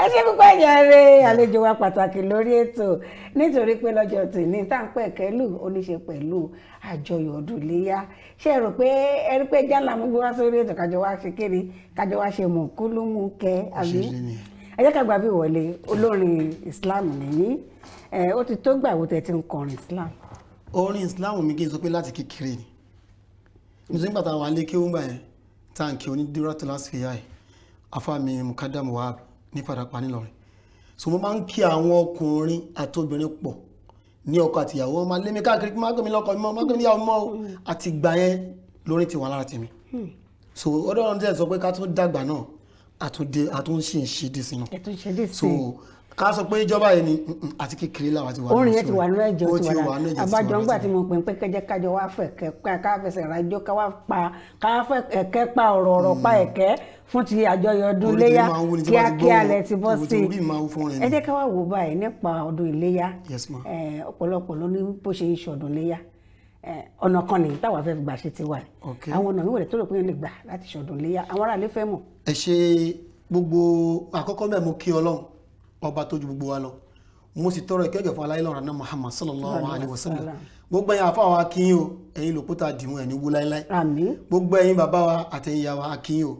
Ẹ ṣe púpọ̀ jàre àlejò wa pàtàkì lórí ètò, nítorí pé lọ́jọ́ tòní tá à ń pẹ̀ kẹ́lù ó ní ṣe pẹ̀lú àjọyọ̀ ọdún iléyá. Ṣé ẹ rò pé ẹ rí pé jálá mú gbé wá sórí ètò kájọ wá ṣe kéré, kájọ wá ṣe mọ̀kúlùmùkẹ́, àbí? Ẹ jẹ́ ká gbà bí wọlé. Olórin Islam nìyí, ó ti tó gbà wo tẹ̀ ti ń kọrin Islam? Orin Islam mi kì í sọ pé láti kékeré ni, nítorí nígbà táwọn alẹ́ kí ó ń gbà yẹn táǹkì onídìrọ́tò lásìkò yá ẹ̀ afáàmì Mukadam Wahab ní Fàdàpá nílọrin. So mo máa ń kí àwọn ọkùnrin àti obìnrin pọ̀ ní ọkọ àtìyàwó, wọn máa lé mi káàkiri, má gbé mi lọ́kọ mi mọ́, má gbé mi níyàwó mọ́ o. Àti ìgbà yẹn lórin ti wà lára tèmi. So ọdún ọdún tẹ̀ sọ pé ká tún dàgbà náà, àtúndé àtúnṣe ń ṣe dé sínú. So ká sọ pé ìjọba yẹn ni àti kékeré làwọn ti wà. Orin yẹn ti wà nínú ẹ̀jẹ̀, ó ti wà nínú àbájọ ńgbà tí mo pè ń pé kẹjẹ kájọ wá fẹ̀kẹ́ ká fẹsẹ̀ rájọ ká wá pa ká fẹ̀kẹ́ pa ọ̀rọ̀ ọ̀rọ̀ pa ẹ̀kẹ́ fún ti àjọyọ̀ ọdún iléyá, kíákíá lẹ ti bọ́ sí i. Ẹ jẹ́ ká wá wò báyìí nípa ọdún iléyá. Ọ̀pọ̀lọpọ̀ ló ní bó ṣe ń ṣọdún iléyá, ọ̀nà kan nìyí táwa fẹ́ gbà ṣe ti wà. Àwọn ọ̀nà mìíràn tó rò pé lè gbà láti ṣọdún iléyá, àwọn aráàlú fẹ́ mọ̀. Ẹ ṣe gbogbo àkọ́kọ́ mẹ́ mo kí Ọlọ́run ọba tó ju gbogbo wa lọ, mo sì tọrọ ìkẹ́gẹ́ fún aláìlọ́ra náà Muhammad sallallahu alayhi wa sallam. Gbogbo ẹ̀yin àfáà wa akínyìn o, ẹ̀yin lòkúta dìmú ẹ̀ ní wú láéláé. Gbogbo ẹ̀yin bàbá wa àtẹ̀yin ìyá wa akínyìn o.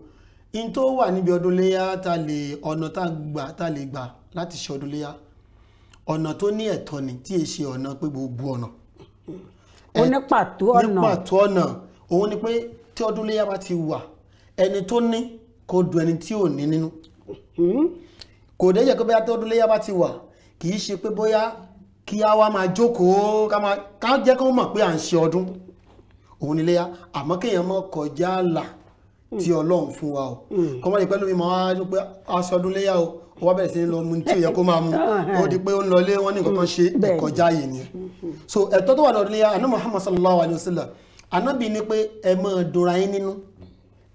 In tó wà níbi ọdún léyá ta lè ọ̀nà tá gbà tá lè gbà láti ṣe ọdún léyá, ọ̀nà tó ní ẹ̀tọ́ ni, tí è ṣe ọ̀nà pé gbogbo ọ̀nà. Ó ní pàtó ọ̀nà. Ní pàtó ọ̀nà òun ni pé tí ọdún léyá bá ti wà, ẹni tó ní kó dùn ẹni tí ò ní nínú. Kò dé jẹ́ pé bóyá tí ọdún léyá bá ti wà, kì í ṣe pé bóyá kí á wá máa jókòó ká jẹ́ kó mọ̀ pé à ń ṣe ọdún òun ni léyá, àmọ́ kéèyàn má kọjá àlà tí Ọlọ́run fún wa o. Kọ́mọ́ ní pẹ́lú mi máa wá pé aṣọ ọdún léyà o, ó wá bẹ̀rẹ̀ sí ní lọ mu tí ó yẹ kó máa mu, ó di pé ó ń lọ ilé wọn ní nǹkan kan ṣe ìkọjá yìí ni. So ẹ̀tọ́ tó wà lọ́dún léyà, àná Muhammad sallallahu alayhi wa sallam, ànábì ní pé ẹ máa dunra yín nínú,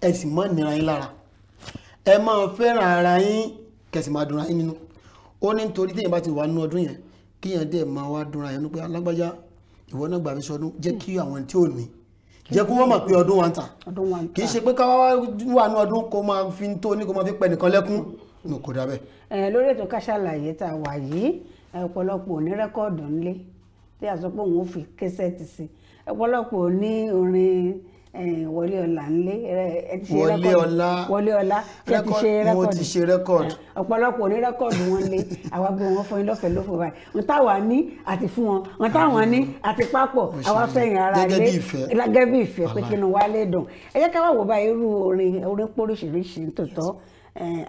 ẹ sì máa nira yín lára, ẹ máa fẹ́ràn ara yín, kẹsì máa dunra yín nínú. Ó ní nítorí téèyàn bá ti wà nínú ọdún yẹn, kíyàn dẹ̀ máa wá dunra yẹn nú pé alágbájá ìwọ náà gbà mí sọdún, jẹ́ kí àwọn tí ò ní jẹ́ kó wọ́n mọ̀ pé ọdún wa ń tà. Kì í ṣe pé ká wá wà ní ọdún kó máa fi tó ní kó máa fi pẹ́ nìkan lẹ́kún. No, kò dà bẹ́ẹ̀. Lórí ètò Ká Sálàyé tá a wà yìí, ọ̀pọ̀lọpọ̀ ní rẹ́kọ̀dù ńlé tí a sọ pé òun ò fi késẹ́ẹ̀tì sí, ọ̀pọ̀lọpọ̀ ní orin Wọlé Ọlá ńlé. Wọlé Ọlá, Wọlé Ọlá, ṣe ti ṣe rẹ́kọ̀dù? Mo ti ṣe rẹ́kọ̀dù. Ọ̀pọ̀lọpọ̀ ní rẹ́kọ̀dù wọn lé, àwa gbé wọn fún yín lọ́fẹ̀ẹ́ lófò báyìí. N táwa ní àti fún wọn, n táwọn ní àti papọ̀, àwa fẹ̀yìn ara lé gẹ́gẹ́ bí ìfẹ́ pé kí inú wa lè dùn. Ẹ jẹ́ ká wá wò báyìí, irú orin orin póríṣiríṣi nítòótọ́,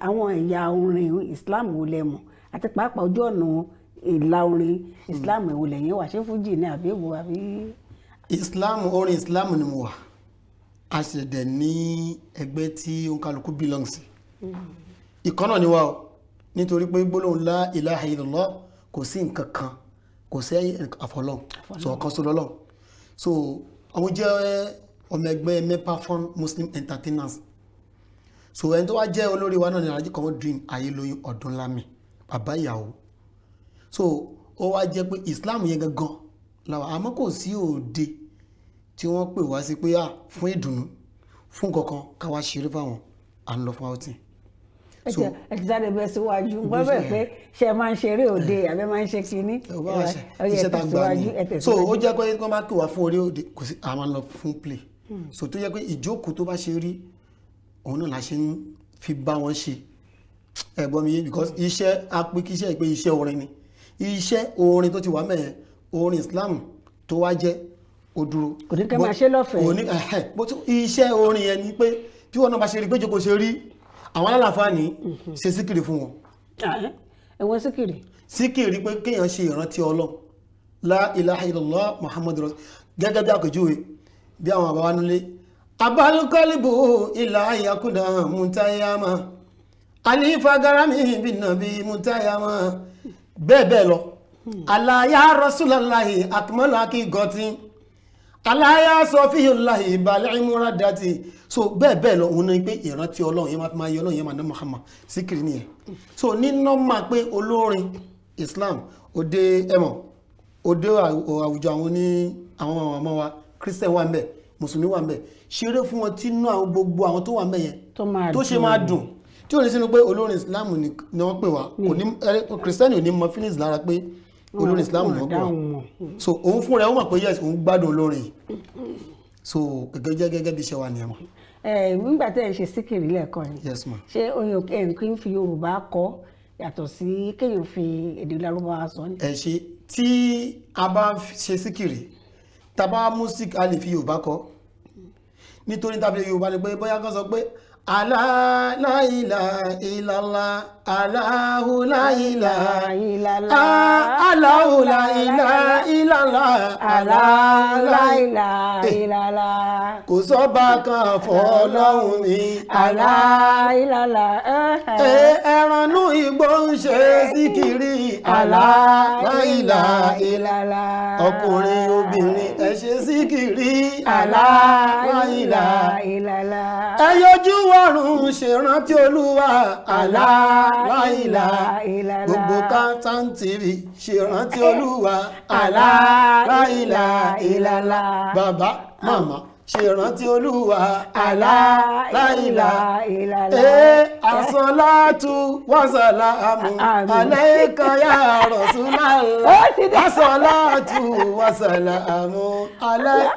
àwọn ẹ̀yà orin Islam wo lẹ mọ̀, àti pàápàá ojú ọ̀nà ìlà orin Islam èwo lẹ́yìn wà, ṣé fújì ní àbí èwo àbí. Islam, orin Islam ni mo wà. A sì dẹ̀ ní ẹgbẹ́ tí òǹkàlùkù belong sí. Ìkan náà ni wá o, nítorí pé gbólóhùn la ilaha illallah, kò sí nǹkan kan, kò sí àfọlọ́hun, sọ ọ̀kan sọ lọ́lọ́hun. So àwọn jẹ́ ọmọ ẹgbẹ́ Mepafon Muslim Entertainers. So ẹni tó wá jẹ́ olórí wa náà ni Alhaji Kamaldeen Ayélóyún Ọdúnlámì, bàbá ìyàwó. So ó wá jẹ́ pé Islam yẹn gangan làwọn, àmọ́ kò sí òde tí wọ́n pè wá sí pé à fún ìdùnnú fún kankan ká wá ṣeré fáwọn, à ń lọ fún outing. Ẹ ti sáré bẹ síwájú wọ́n bẹ̀ pé ṣe máa ń ṣeré òde àbẹ́ máa ń ṣe kínní. Iṣẹ́ tá a gbà ní. So ó jẹ́ pé wọ́n bá pè wá fún orí òde, kò sí, a máa ń lọ fún play. So tó jẹ́ pé ìjókòó tó bá ṣe rí òun náà la ṣe ń fi bá wọn ṣe. Ẹ gbọ́ mi yé, because iṣẹ́ apíkíṣẹ́ pé iṣẹ́ orin ni, iṣẹ́ orin tó ti wà mẹ́ẹ̀, orin Islam tó wá jẹ́ ó dúró. Kò ní kẹ́ máa ṣe lọ́fẹ̀ẹ́. Kò ní bó tún iṣẹ́ orin yẹn ni pé tí wọn náà bá ṣe rí pé jókòó ṣe rí àwọn alálàáfáàní ṣe síkìrì fún wọn. Ẹ̀wọ̀n síkìrì. Síkìrì pé kéèyàn ṣe ìrántí Ọlọ́run, la ilaha illallah Muhammadu rasul, gẹ́gẹ́ bí àpèjúwe bí àwọn àbáwá nílé. Abalukọ́lìbù ilà ayakuna mutayama alifa garami binabi mutayama bẹ́ẹ̀ bẹ́ẹ̀ lọ. Alaya rasulallahi akmalaki gọtí aláyá sọfíhìláhì balẹ̀ ìmúra dàtí. So bẹ́ẹ̀ bẹ́ẹ̀ lọ, òun ní pé ìrántí Ọlọ́run yẹn máa fi máa yọ Ọlọ́run yẹn máa ná Muhammad síkìrì nìyẹn. So ní nọ́mà pé olórin Islam òde ẹ̀mọ̀ òde àwùjọ àwọn ní àwọn ọmọ wa Christian wà ń bẹ̀, Mùsùlùmí wà ń bẹ̀, ṣeré fún wọn tí inú àwọn gbogbo àwọn tó wà ń bẹ̀ yẹn tó ṣe máa dùn, tí ò ní sínú pé olórin Islam ni wọ́n pè wá, kò ní Christian ò ní mọ feelings lára pé olórin Islam ni wọ́n pè wá. So òun fúnra ẹ̀ ó mọ̀ pé yes, òun gbádùn olórin yìí. So gẹ́gẹ́ gẹ́gẹ́ bí iṣẹ́ wa nìyẹn mọ̀. Nígbà tẹ́ ẹ ṣe síkìrì lẹ́ẹ̀kan yìí, yes ma, ṣé oyin kí n fi Yorùbá kọ yàtọ̀ sí kéèyàn fi èdè Lárúbáwá sọ ni? Ẹ ṣe, tí a bá ṣe síkìrì, tá a bá mú síkì, a lè fi Yorùbá kọ, nítorí tàbí Yorùbá ni pé bóyá kan sọ pé Alá la ilaha illallah, Allahu la ilaha illallah, Allahu la ilaha illallah, Alá la ilaha illallah. Kò sọ́ba kan fọ́lọ́hun mi. Alá illallah. Ẹranú igbó ń ṣe síkìrì. Alá la ilaha illallah. Ọkùnrin obìnrin ẹ ṣe síkìrì. Alá la ilaha illallah. Ẹ yọjú ọ̀run ṣèrántí Olúwa. Alá la ilaha illallah. Gbogbo Kaftan TV ṣèrántí Olúwa. Alá la ilaha illallah. Bàbá màmá ṣèrántí Olúwa. Alá la ilaha illallah. Asọ́látù wàsálàmù alayka ya Rasulallah. Asọ́látù wàsálàmù alayka.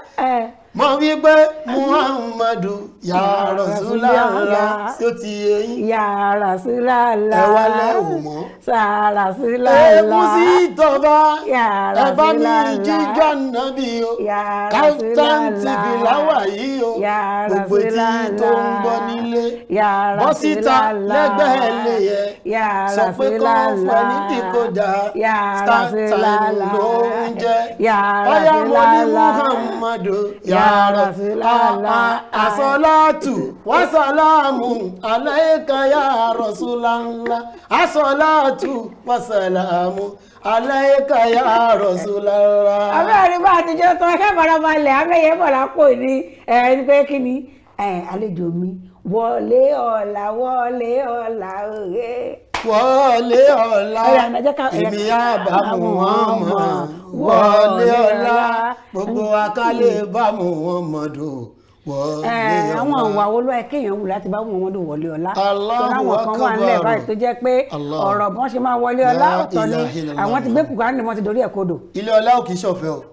Mo wí pé Muhammadu ya Rasulallah, sí ó ti yé yín. Ya Rasulallah. Ẹ wá lẹ́wù mọ́. Sa Rasulallah. Èkú sí ìtọ́ba. Ya Ẹ bá mi Rasulallah. jíjọ́ nàbí o. Ya Kaftan Rasulallah. TV láwà yìí o. Ya Gbogbo etí tó ń gbọ́ nílé. Ya Bọ́ síta Rasulallah. lẹ́gbẹ̀ẹ́ lè yẹ. Ya Sọ pé kọ́ fún ẹ ní Rasulallah. dìkọ̀dà. Ya Star Time Rasulallah. ló ń jẹ́. Ya Ọ̀yá mo ní Rasulallah. Muhammadu. Ya Ya Rasulallah. Asọ́látù wàsálàmù aláìka ya Rasulallah. Asọ́látù wàsálàmù aláìka ya Rasulallah. Abẹ́rẹ́ bá a ti jẹ́ tán, ẹ farabalẹ̀, abẹ́yẹ bọ̀ lápò ní ẹni pé kí ni àlejò mi Wọlé Ọlá, Wọlé Ọlá òye. Wọlé Ọlá, Ọ̀yá, ẹ jẹ́ èmi á bá Muhammad. Wọlé Ọlá, gbogbo akálẹ̀ bá Muhammadu. wọlé ọlá. Àwọn ìwà wo ló yẹ kéèyàn wù láti bá Muhammadu wọlé ọlá? Allahu Torí àwọn kan wà nílẹ̀ Akbar. báyìí tó jẹ́ pé Allah. ọ̀rọ̀ bọ́n ṣe máa wọlé ọlá La ọ̀tọ̀ ni ilaha illallah. àwọn ti gbé Kùránì wọ́n ti dorí ẹ̀ kodò. Ilé ọlá ò kì í ṣọ̀fẹ́ o.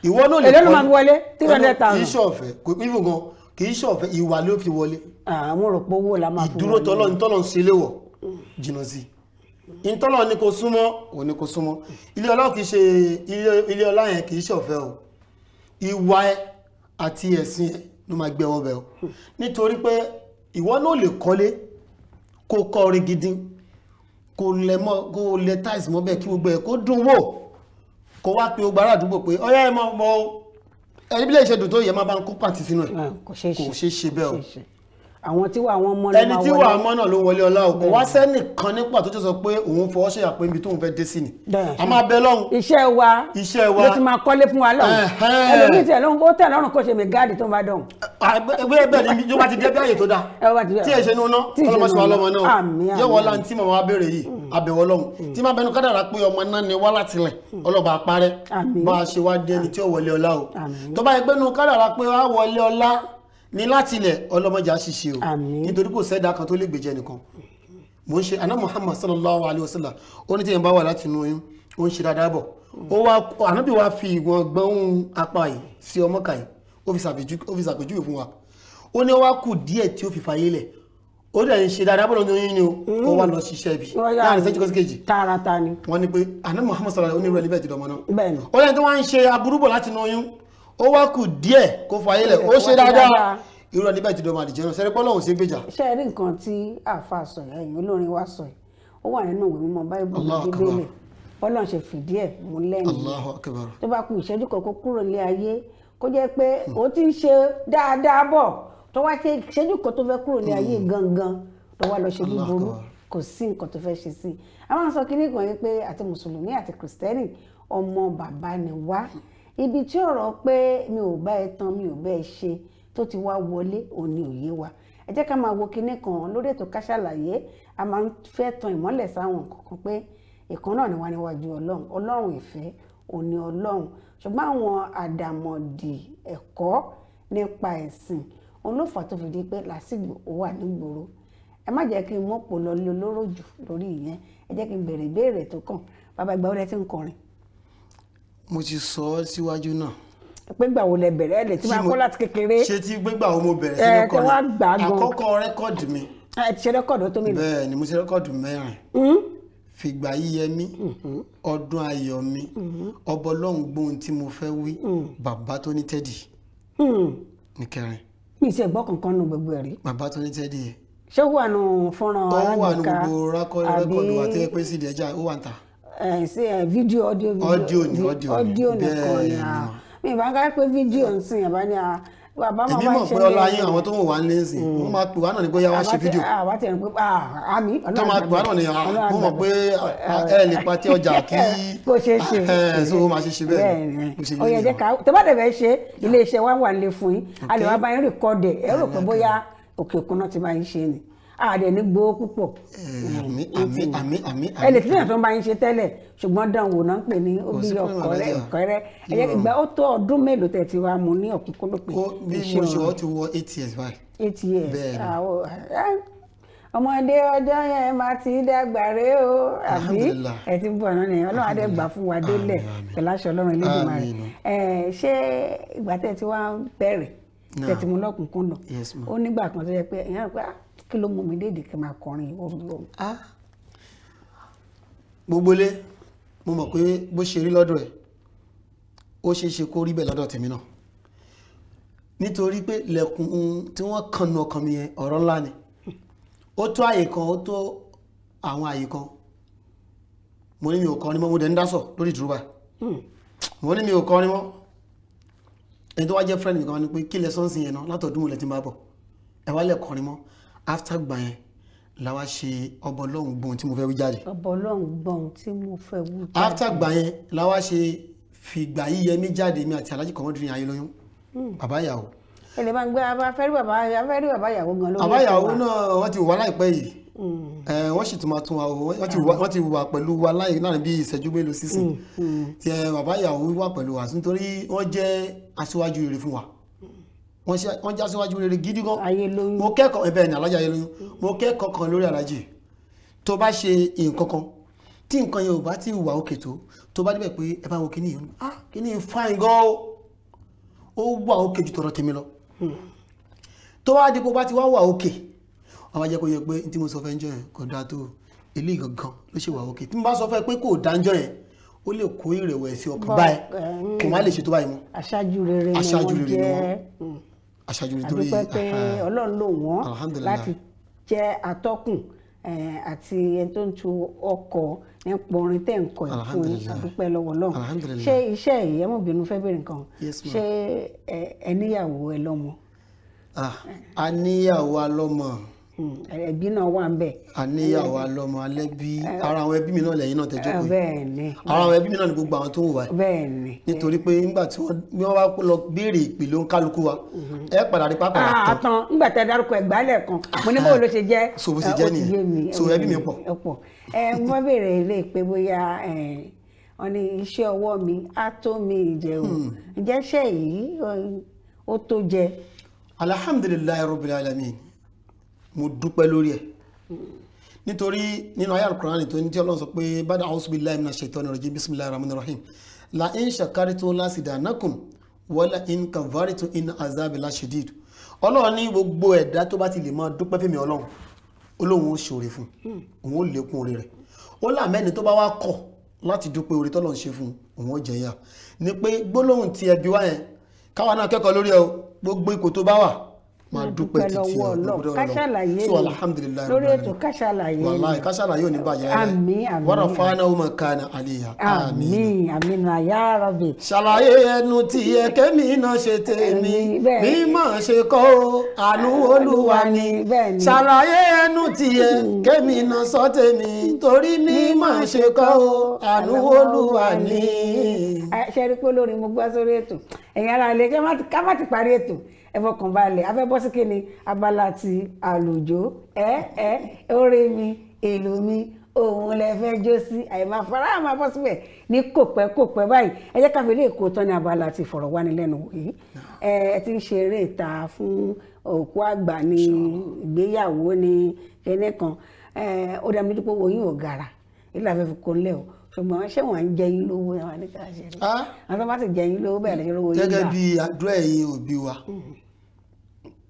Ìwọ náà lè Èló ló kọ́- máa fi wọlé? 300,000. Kì í ṣọ̀fẹ́, kò even gan, kì í ṣọ̀fẹ́, ìwà ló fi wọlé. Àwọn rò pé owó la máa fi Ìdúró wọlé. tọ́lọ́ ní tọ́lọ́ ń ṣe léwọ̀ jìnnà sí i. Ìtọ́lọ́ ní kò súnmọ́, òun ní kò súnmọ́. Ilé ọlá kì í ṣe ilé ọlá yẹn kì í ṣọ̀fẹ́ o. Ìwà ẹ àti ẹ̀sìn ẹ ló máa gbé ọwọ́ bẹ̀ o. Nítorí pé ìwọ náà lè kọ́lé kó kọ́ orin gidi, kó lẹ mọ́, kó lẹ táìsì mọ́ bẹ́ẹ̀ kí gbogbo ẹ̀ kó dùn wò, kó wá pe gbogbo ará àdúgbò pé ọyá ẹ mọ mọ ẹni bí lè ṣe dùn tó yẹ máa bá ń kó pàǹtí sínú ẹ̀. Kò ṣeé ṣe. Kò ṣeé ṣe bẹ́ẹ̀ o. Kò ṣeé ṣe. Àwọn tí wà wọn mọ́ ló Ẹni máa tí wọlé. wà á mọ́ náà ló wọlé ọlá o. Kò wá sẹ́nìkan nípa tó sọ pé òun fọwọ́ ṣèyà pé ibi tóun fẹ́ dé sí ni. Bẹ́ẹ̀. A máa bẹ lọ́hùn. Iṣẹ́ wa Iṣẹ́ wa. ló ti máa kọ́lé fún wa lọ́hùn. Ẹ̀hẹ́n. Ẹlòmíì tiẹ̀ lóhùn ó tẹ̀ lọ́rùn kó ṣe mí gáàdì tó ń bá dọ̀hùn. Ẹgbẹ́ bẹ́ẹ̀ ni yóò bá ti dé bí àyè tó dáa. Ẹ wá ti Tí ẹ ṣe ní iná, Tí ì ṣe ọlọ́mọ ṣe wà nu lọ́mọ iná. náà. Àmín, àmín, Yóò wọ́n àmín. láǹtí màmá wa béèrè yìí, àbẹ̀wọ̀ lọ́hùn. Tí máa bẹnu kádàrá pé ọmọ náà ni wá láti lẹ̀, ọlọ́ba àparẹ́. Àmín. Bá a ṣe wá dé ẹni tí ó wọlé ọlá o. Àmín. Tó bá yẹ pé nu kádàrá pé wá wọlé ọlá ni láti lẹ̀, ọlọ́mọdé á ṣiṣẹ́ o. Àmín. Nítorí kò sẹ́dá kan tó lè gbèjẹ nìkan. Mo ń ṣe aná Muhammad sallallahu alayhi wa sallam, ó ní tí yẹn bá wà láti inú oyún, ó ń ṣe dáadáa bọ̀, ó wá ànábì wá fi ìwọ̀n gbọ́n apá yìí sí ọmọ kà yìí, ó fi ṣàpèjúwe fún wa. Ó ní ó wá kù díẹ̀ tí ó fi fàyè lẹ̀, ó dẹ̀ ń ṣe dáadáa bọ̀ lọ́nà oyún ni o, ó wá lọ ṣiṣẹ́ ibi láàrin ìṣẹ́jú kan sí kejì. Tààràtà ni. Wọ́n ní pé aná Muhammad sallallahu alayhi wa sallam onírú ẹni bẹ́ẹ̀ ti dọ̀mọ́ náà. Bẹ́ẹ̀ni. Ó lẹ́ni tó wá ń ṣe aburú bọ̀ láti inú oyún, ó wá kù díẹ̀ kó fàyè lẹ̀, ó Ó ṣe ṣe dáadáa, dáadáa. irú ẹni bẹ́ẹ̀ ti dọ̀mọ́ àdìjẹ́ náà. Sẹ́rí pọ́lọ́hùn sí gbèjà. Ṣé ẹ rí nǹkan tí àáfàá sọ yìí, ẹ̀yin olórin wa sọ yìí, ó wà nínú ìwé mímọ́ Báíbù, Allahu Akbar. Bíbélì. Ọlọ́run ṣe fìdí ẹ̀ múlẹ̀ nìyẹn. Allahu Akbar. Tó bá kù ìṣẹ́jú kan kó kúrò nílé ayé, kó jẹ́ pé ó ti ń ṣe dáadáa bọ̀, tó wá ṣe ìṣẹ́jú kan tó fẹ́ kúrò nílé ayé gangan tó wá lọ ṣe Allahu búburú, Akbar. kò sí nǹkan tó fẹ́ ṣe sí i. A máa ń sọ kínní kan yìí pé àti mùsùlùmí àti kìrìsìtẹ́nì ọmọ bàbá ni wá. Ibi tí ọ̀rọ̀ pé mi ò bá ẹ tan, mi ò bá ẹ ṣe tó ti wá wọlé, òun ni òye wa. Ẹ jẹ́ ká máa wo kinní kan lórí ètò Ká Sálàyé. A máa ń fẹ́ tan ìmọ́lẹ̀ sáwọn nǹkan kan pé ìkan náà ni wá níwájú Ọlọ́run. Ọlọ́run ìfẹ́ òun ni Ọlọ́run, ṣùgbọ́n àwọn àdàmọ̀dì ẹ̀kọ́ nípa ẹ̀sìn òun ló fà á tó fi di pé làásìgbò ó wà nígboro. Ẹ má jẹ́ kí n mọ́pò lọ lé olóró jù lórí ìyẹn. Ẹ jẹ́ kí n béèrè ìbéèrè tó kàn. Bàbá, ìgbà wo lẹ ti ń kọrin? Mo ti sọ ọ́ síwájú náà. Pé ìgbà wo lẹ bẹ̀rẹ̀? Ẹ lè ti máa kọ́ láti kékeré. Ṣé tí gbégbà wo mo bẹ̀rẹ̀ sí Ẹ, ní tẹ wá kọrin? gbà á gan. Àkọ́kọ́ rẹ́kọ̀dì mi. Ẹ ti ṣe rẹ́kọ̀dù tó mi lò. Bẹ́ẹ̀ ni, mo ṣe rẹ́kọ̀dù 4. Fìgbà yíyẹ mí, ọdún ayọ̀ mi, ọbọ ọlọ́run gbóhun tí mo fẹ́ wí, bàbá tó ní tẹ́dì ní kẹrin. Mi ì ṣe gbọ́ kankan nu gbogbo ẹ̀ rí. Bàbá tó ní tẹ́dì yẹn. Ṣé ó wà nù fọ́nrán Ó wà ní alágbèéká? gbogbo rẹ́kọ̀dù wa tó yẹ pé sídìí ẹja ó wà ń ta. Ẹ sí ẹ fídíò, audio, video? Audio ni, audio ni. Audio nìkan Bẹ́ẹ̀ ni. ni. Mi ìbá ká pé fídíò ń sìn àbá ní a bàbá máa Èmi wá mọ̀ ṣe pé ní ọlá yín àwọn tó ń wà ní ìsìn, wọ́n máa pè wá náà ní bóyá wá ṣe fídíò. Àwa ti rìn pé àmì Tó máa pè wá náà ni mo mọ̀ pé ẹ lè patí ọjà kí kó ṣeé ṣe. Ẹ so ó máa ṣe ṣe bẹ́ẹ̀ ni. Bó ṣe Ó yẹ jẹ́ jẹ́ ká tó bá dẹ̀ fẹ́ ṣe, ilé iṣẹ́ wa wà nílé fún yín, a lè wá bá yín record ẹ̀. Ẹ rò pé bóyá òkè òkun náà ti máa ń ṣe ni, a dẹ̀ ní gbowó púpọ̀. Àmín, àmín, àmín, àmín. Ẹ lè fihàn tó ń bá yín ṣe tẹ́lẹ̀, ṣùgbọ́n dán wò náà ń pè ní Kò sí òbí problem, ọkọ̀rẹ́ Alájà. ọ̀kẹ́rẹ́. Ẹ jẹ́ ìgbà ó tó ọdún mélòó tẹ̀ ti wá mu ní ọ̀kúnkúndùn pé Ó bí mo ṣe wọ́n ti wọ 8 years báyìí. 8 years. Bẹ́ẹ̀ ni. Ọmọdé ọjọ́ yẹn máa ti dàgbà rè o, àbí? Alhamdulillah. Ẹ ti ń bọ̀ náà nìyẹn. Ọlọ́run adé gbà fún wa délẹ̀ Àmín, àmín. pẹ̀lú àṣẹ Ọlọ́run Elédùmarè. Àmín. Ẹ ṣé ìgbà tẹ̀ tí wá bẹ̀rẹ̀ tẹ̀ tí mo lọ́kùnkúndùn, Yes, ma'am. ó nígbà kan tó yẹ pé ìyá rẹ̀ pé, "Ah, kí ló mú mi déèdì kí n máa kọrin yìí?" Ó lọ. Gbogbo ilé, mo mọ̀ pé bó ṣe rí lọ́dọ̀ ẹ̀, ó ṣeé ṣe kó rí bẹ́ẹ̀ lọ́dọ̀ tèmi náà, nítorí pé lẹ̀kùn tí wọ́n kànnù ọkàn mi yẹn, ọ̀rọ̀ ńlá ni. Ó tó àyè kan, ó tó àwọn àyè kan, mo ní mi ò kọrin mọ́. Mo dẹ̀ ń dásọ̀ lórí ìdúró báyìí. Mo ní mi ò kọrin mọ́. Ẹni tó wá jẹ́ friend mi kan wá ní pé kí lẹ sọ́ọ̀sì yẹn náà, látọ̀dún wo lẹ ti ń bá bọ̀, ẹ wá lẹ̀ kọrin mọ́? After gbà yẹn la wá ṣe ọbọ ọlọ́run gbóhun tí mo fẹ́ wí jáde. Ọba Ọlọ́run gbọ́n tí mo fẹ́ wú jáde. After gbà yẹn la wá ṣe fìgbà yíyẹ mí jáde, mi àti Alhaji Kọmọdúnrin Ayélóyún, bàbá ìyàwó. Ẹ lè máa gbé afẹ́rí bàbá, afẹ́rí bàbá ìyàwó gan lórí Bàbá ètò ìyàwó wa. náà wọ́n ti wà láìpẹ́ yìí. Ẹ wọ́n sì tún máa tún wa o. Wọ́n ti wà pẹ̀lú wa láì láàrin bí ìṣẹ́jú mélòó sísìn tí ẹ bàbá ìyàwó wà pẹ̀lú wa, nítorí wọ́n jẹ́ aṣíwájú rere fún wa. Wọ́n já síwájú rere gidi gan. Ayélóyún. Mo kẹ́kọ̀ọ́ ẹ̀bẹ̀ ni Alhaji Ayélóyún. Mo kẹ́kọ̀ọ́ kan lórí Alhaji. Tó bá ṣe nǹkan kan tí nǹkan yẹn ò bá ti wà òkè tó bá débẹ̀ pé ẹ bá wo kíní yìí, ah kíní yìí fine gan o, ó wà òkè ju tọ̀rọ̀ tèmi lọ. Tó wá dípò bá ti wá wà òkè, àwọn ajẹ́ kó yẹ pé tí mo sọ fẹ́ ń jọ yẹn kò dáa tó, eléyìí gangan ló ṣe wà òkè. Tí mo bá sọ fẹ́ pé kò dáa ń jọ yẹn, ó lè kó ìrẹ̀wẹ̀sì ọkàn báyìí, kò má lè ṣe tó báyìí mọ́. Aṣáájú rere ni wọ́n jẹ́. Aṣáájú rere torí àdúpẹ́ pé Ọlọ́run lò wọ́n láti jẹ́ atọ́kùn àti ẹni tó ń tu ọkọ̀ nípa orin tẹ̀ ń kọ ìfún àdúpẹ́ lọ́wọ́ Ọlọ́run. Ṣé iṣẹ́ yìí, ẹ mọ̀ bínú fẹ́ bèrè nǹkan, ṣé ẹ níyàwó ẹ lọ́mọ? A níyàwó alọ́mọ. Ẹbí náà wà ń bẹ̀. A níyàwó alọ́mọ alẹ́bí, ara àwọn ẹbí mi náà lẹ́yìn náà tẹ́jọ́ pé ara àwọn ẹbí mi náà ni gbogbo àwọn tó ń wà. Nítorí pé nígbà tí wọ́n bá lọ béèrè ìpìlẹ̀ ń kálukú wa, ẹ padà rí pápá tán. Àtàn nígbà tẹ dárúkọ ẹgbàálẹ̀ kan, mo ní báwo ló ṣe jẹ́. So bó ṣe jẹ́ nìyẹn. So ẹbí mi pọ̀. Ẹ mo béèrè ilé pé bóyá wọ́n ní iṣẹ́ ọwọ́ mi á tó mi ìjẹun, ǹjẹ́ iṣẹ́ yìí ó tó jẹ? Alhamdulillahi Rabbil Alamin, mo dúpẹ́ lórí ẹ̀. Nítorí nínú ayé Al-Qur'ani tó ní tí Ọlọ́run sọ pé bada a'udhu billahi minash shaitani rajim bismillahir rahmanir rahim la in shakartum lasidanakum wala in kafartum inna azabi lashadid. Ọlọ́run ní gbogbo ẹ̀dá tó bá ti lè máa dúpẹ́ fẹ́mi Ọlọ́run, Ọlọ́run ó ṣoore fún òun, ó lékún oore rẹ̀. Ó làmẹ́ni tó bá wá kọ̀ láti dúpẹ́ oore tọ́lọ́run ṣe fún òun, ó jẹ̀yà. Ni pé gbólóhùn ti ẹbí wá yẹn káwa náà kẹ́kọ̀ọ́ lórí ẹ o, gbogbo ipò tó bá wà máa dúpẹ́ títí Ọlọ́run. Ká ṣàlàyé so alhamdulilayi lórí ètò, ká ṣàlàyé wàláhì ká ṣàlàyé ò ní bàjẹ́. Àmín àmín. Wa rafa'nahu makana aliyya. Àmín àmín ya Rabbi. Ṣàlàyé ẹnu tí ẹ kẹ́mi náà ṣe tèmi, mímọ̀ ṣe kọ́ o, àánú Olúwa ni. Ṣàlàyé ẹnu tí ẹ kẹ́mi náà sọ tèmi, torí mímọ̀ ṣe kọ́ o, àánú Olúwa ni. Ṣe rí pé olórin mo gbọ́ sórí ètò, ẹ̀yin ará ilé ká má ti parí ètò, ẹ fọkàn balẹ̀, a fẹ́ bọ́ sí kíni abala ti àlùjó. Orin mi èlò mi òun lẹ fẹ́ jó sí, àyèmá fara máa bọ́ síbẹ̀ ní kò pẹ́ kò pẹ́ báyìí. Ẹ jẹ́ ká fi lè kó tán ní abala ti ìfọ̀rọ̀wánilẹ́nuwò yìí. Ẹ ti ń ṣe eré ìta fún òkú àgbà ní ìgbéyàwó ní kíní kan, ó dá mi dúpọ̀ wo yín ò gara ilé àfẹ́ fi kó lẹ̀ o, ṣùgbọ́n ṣé wọ́n ń jẹ yín lówó? Ẹ wà ní ká ṣe rí àwọn tó bá sì jẹ yín lówó bẹ́ẹ̀ lè ṣe lówó yín gbà. Gẹ́gẹ́ bí àdúrà ẹ̀yin òbí wa,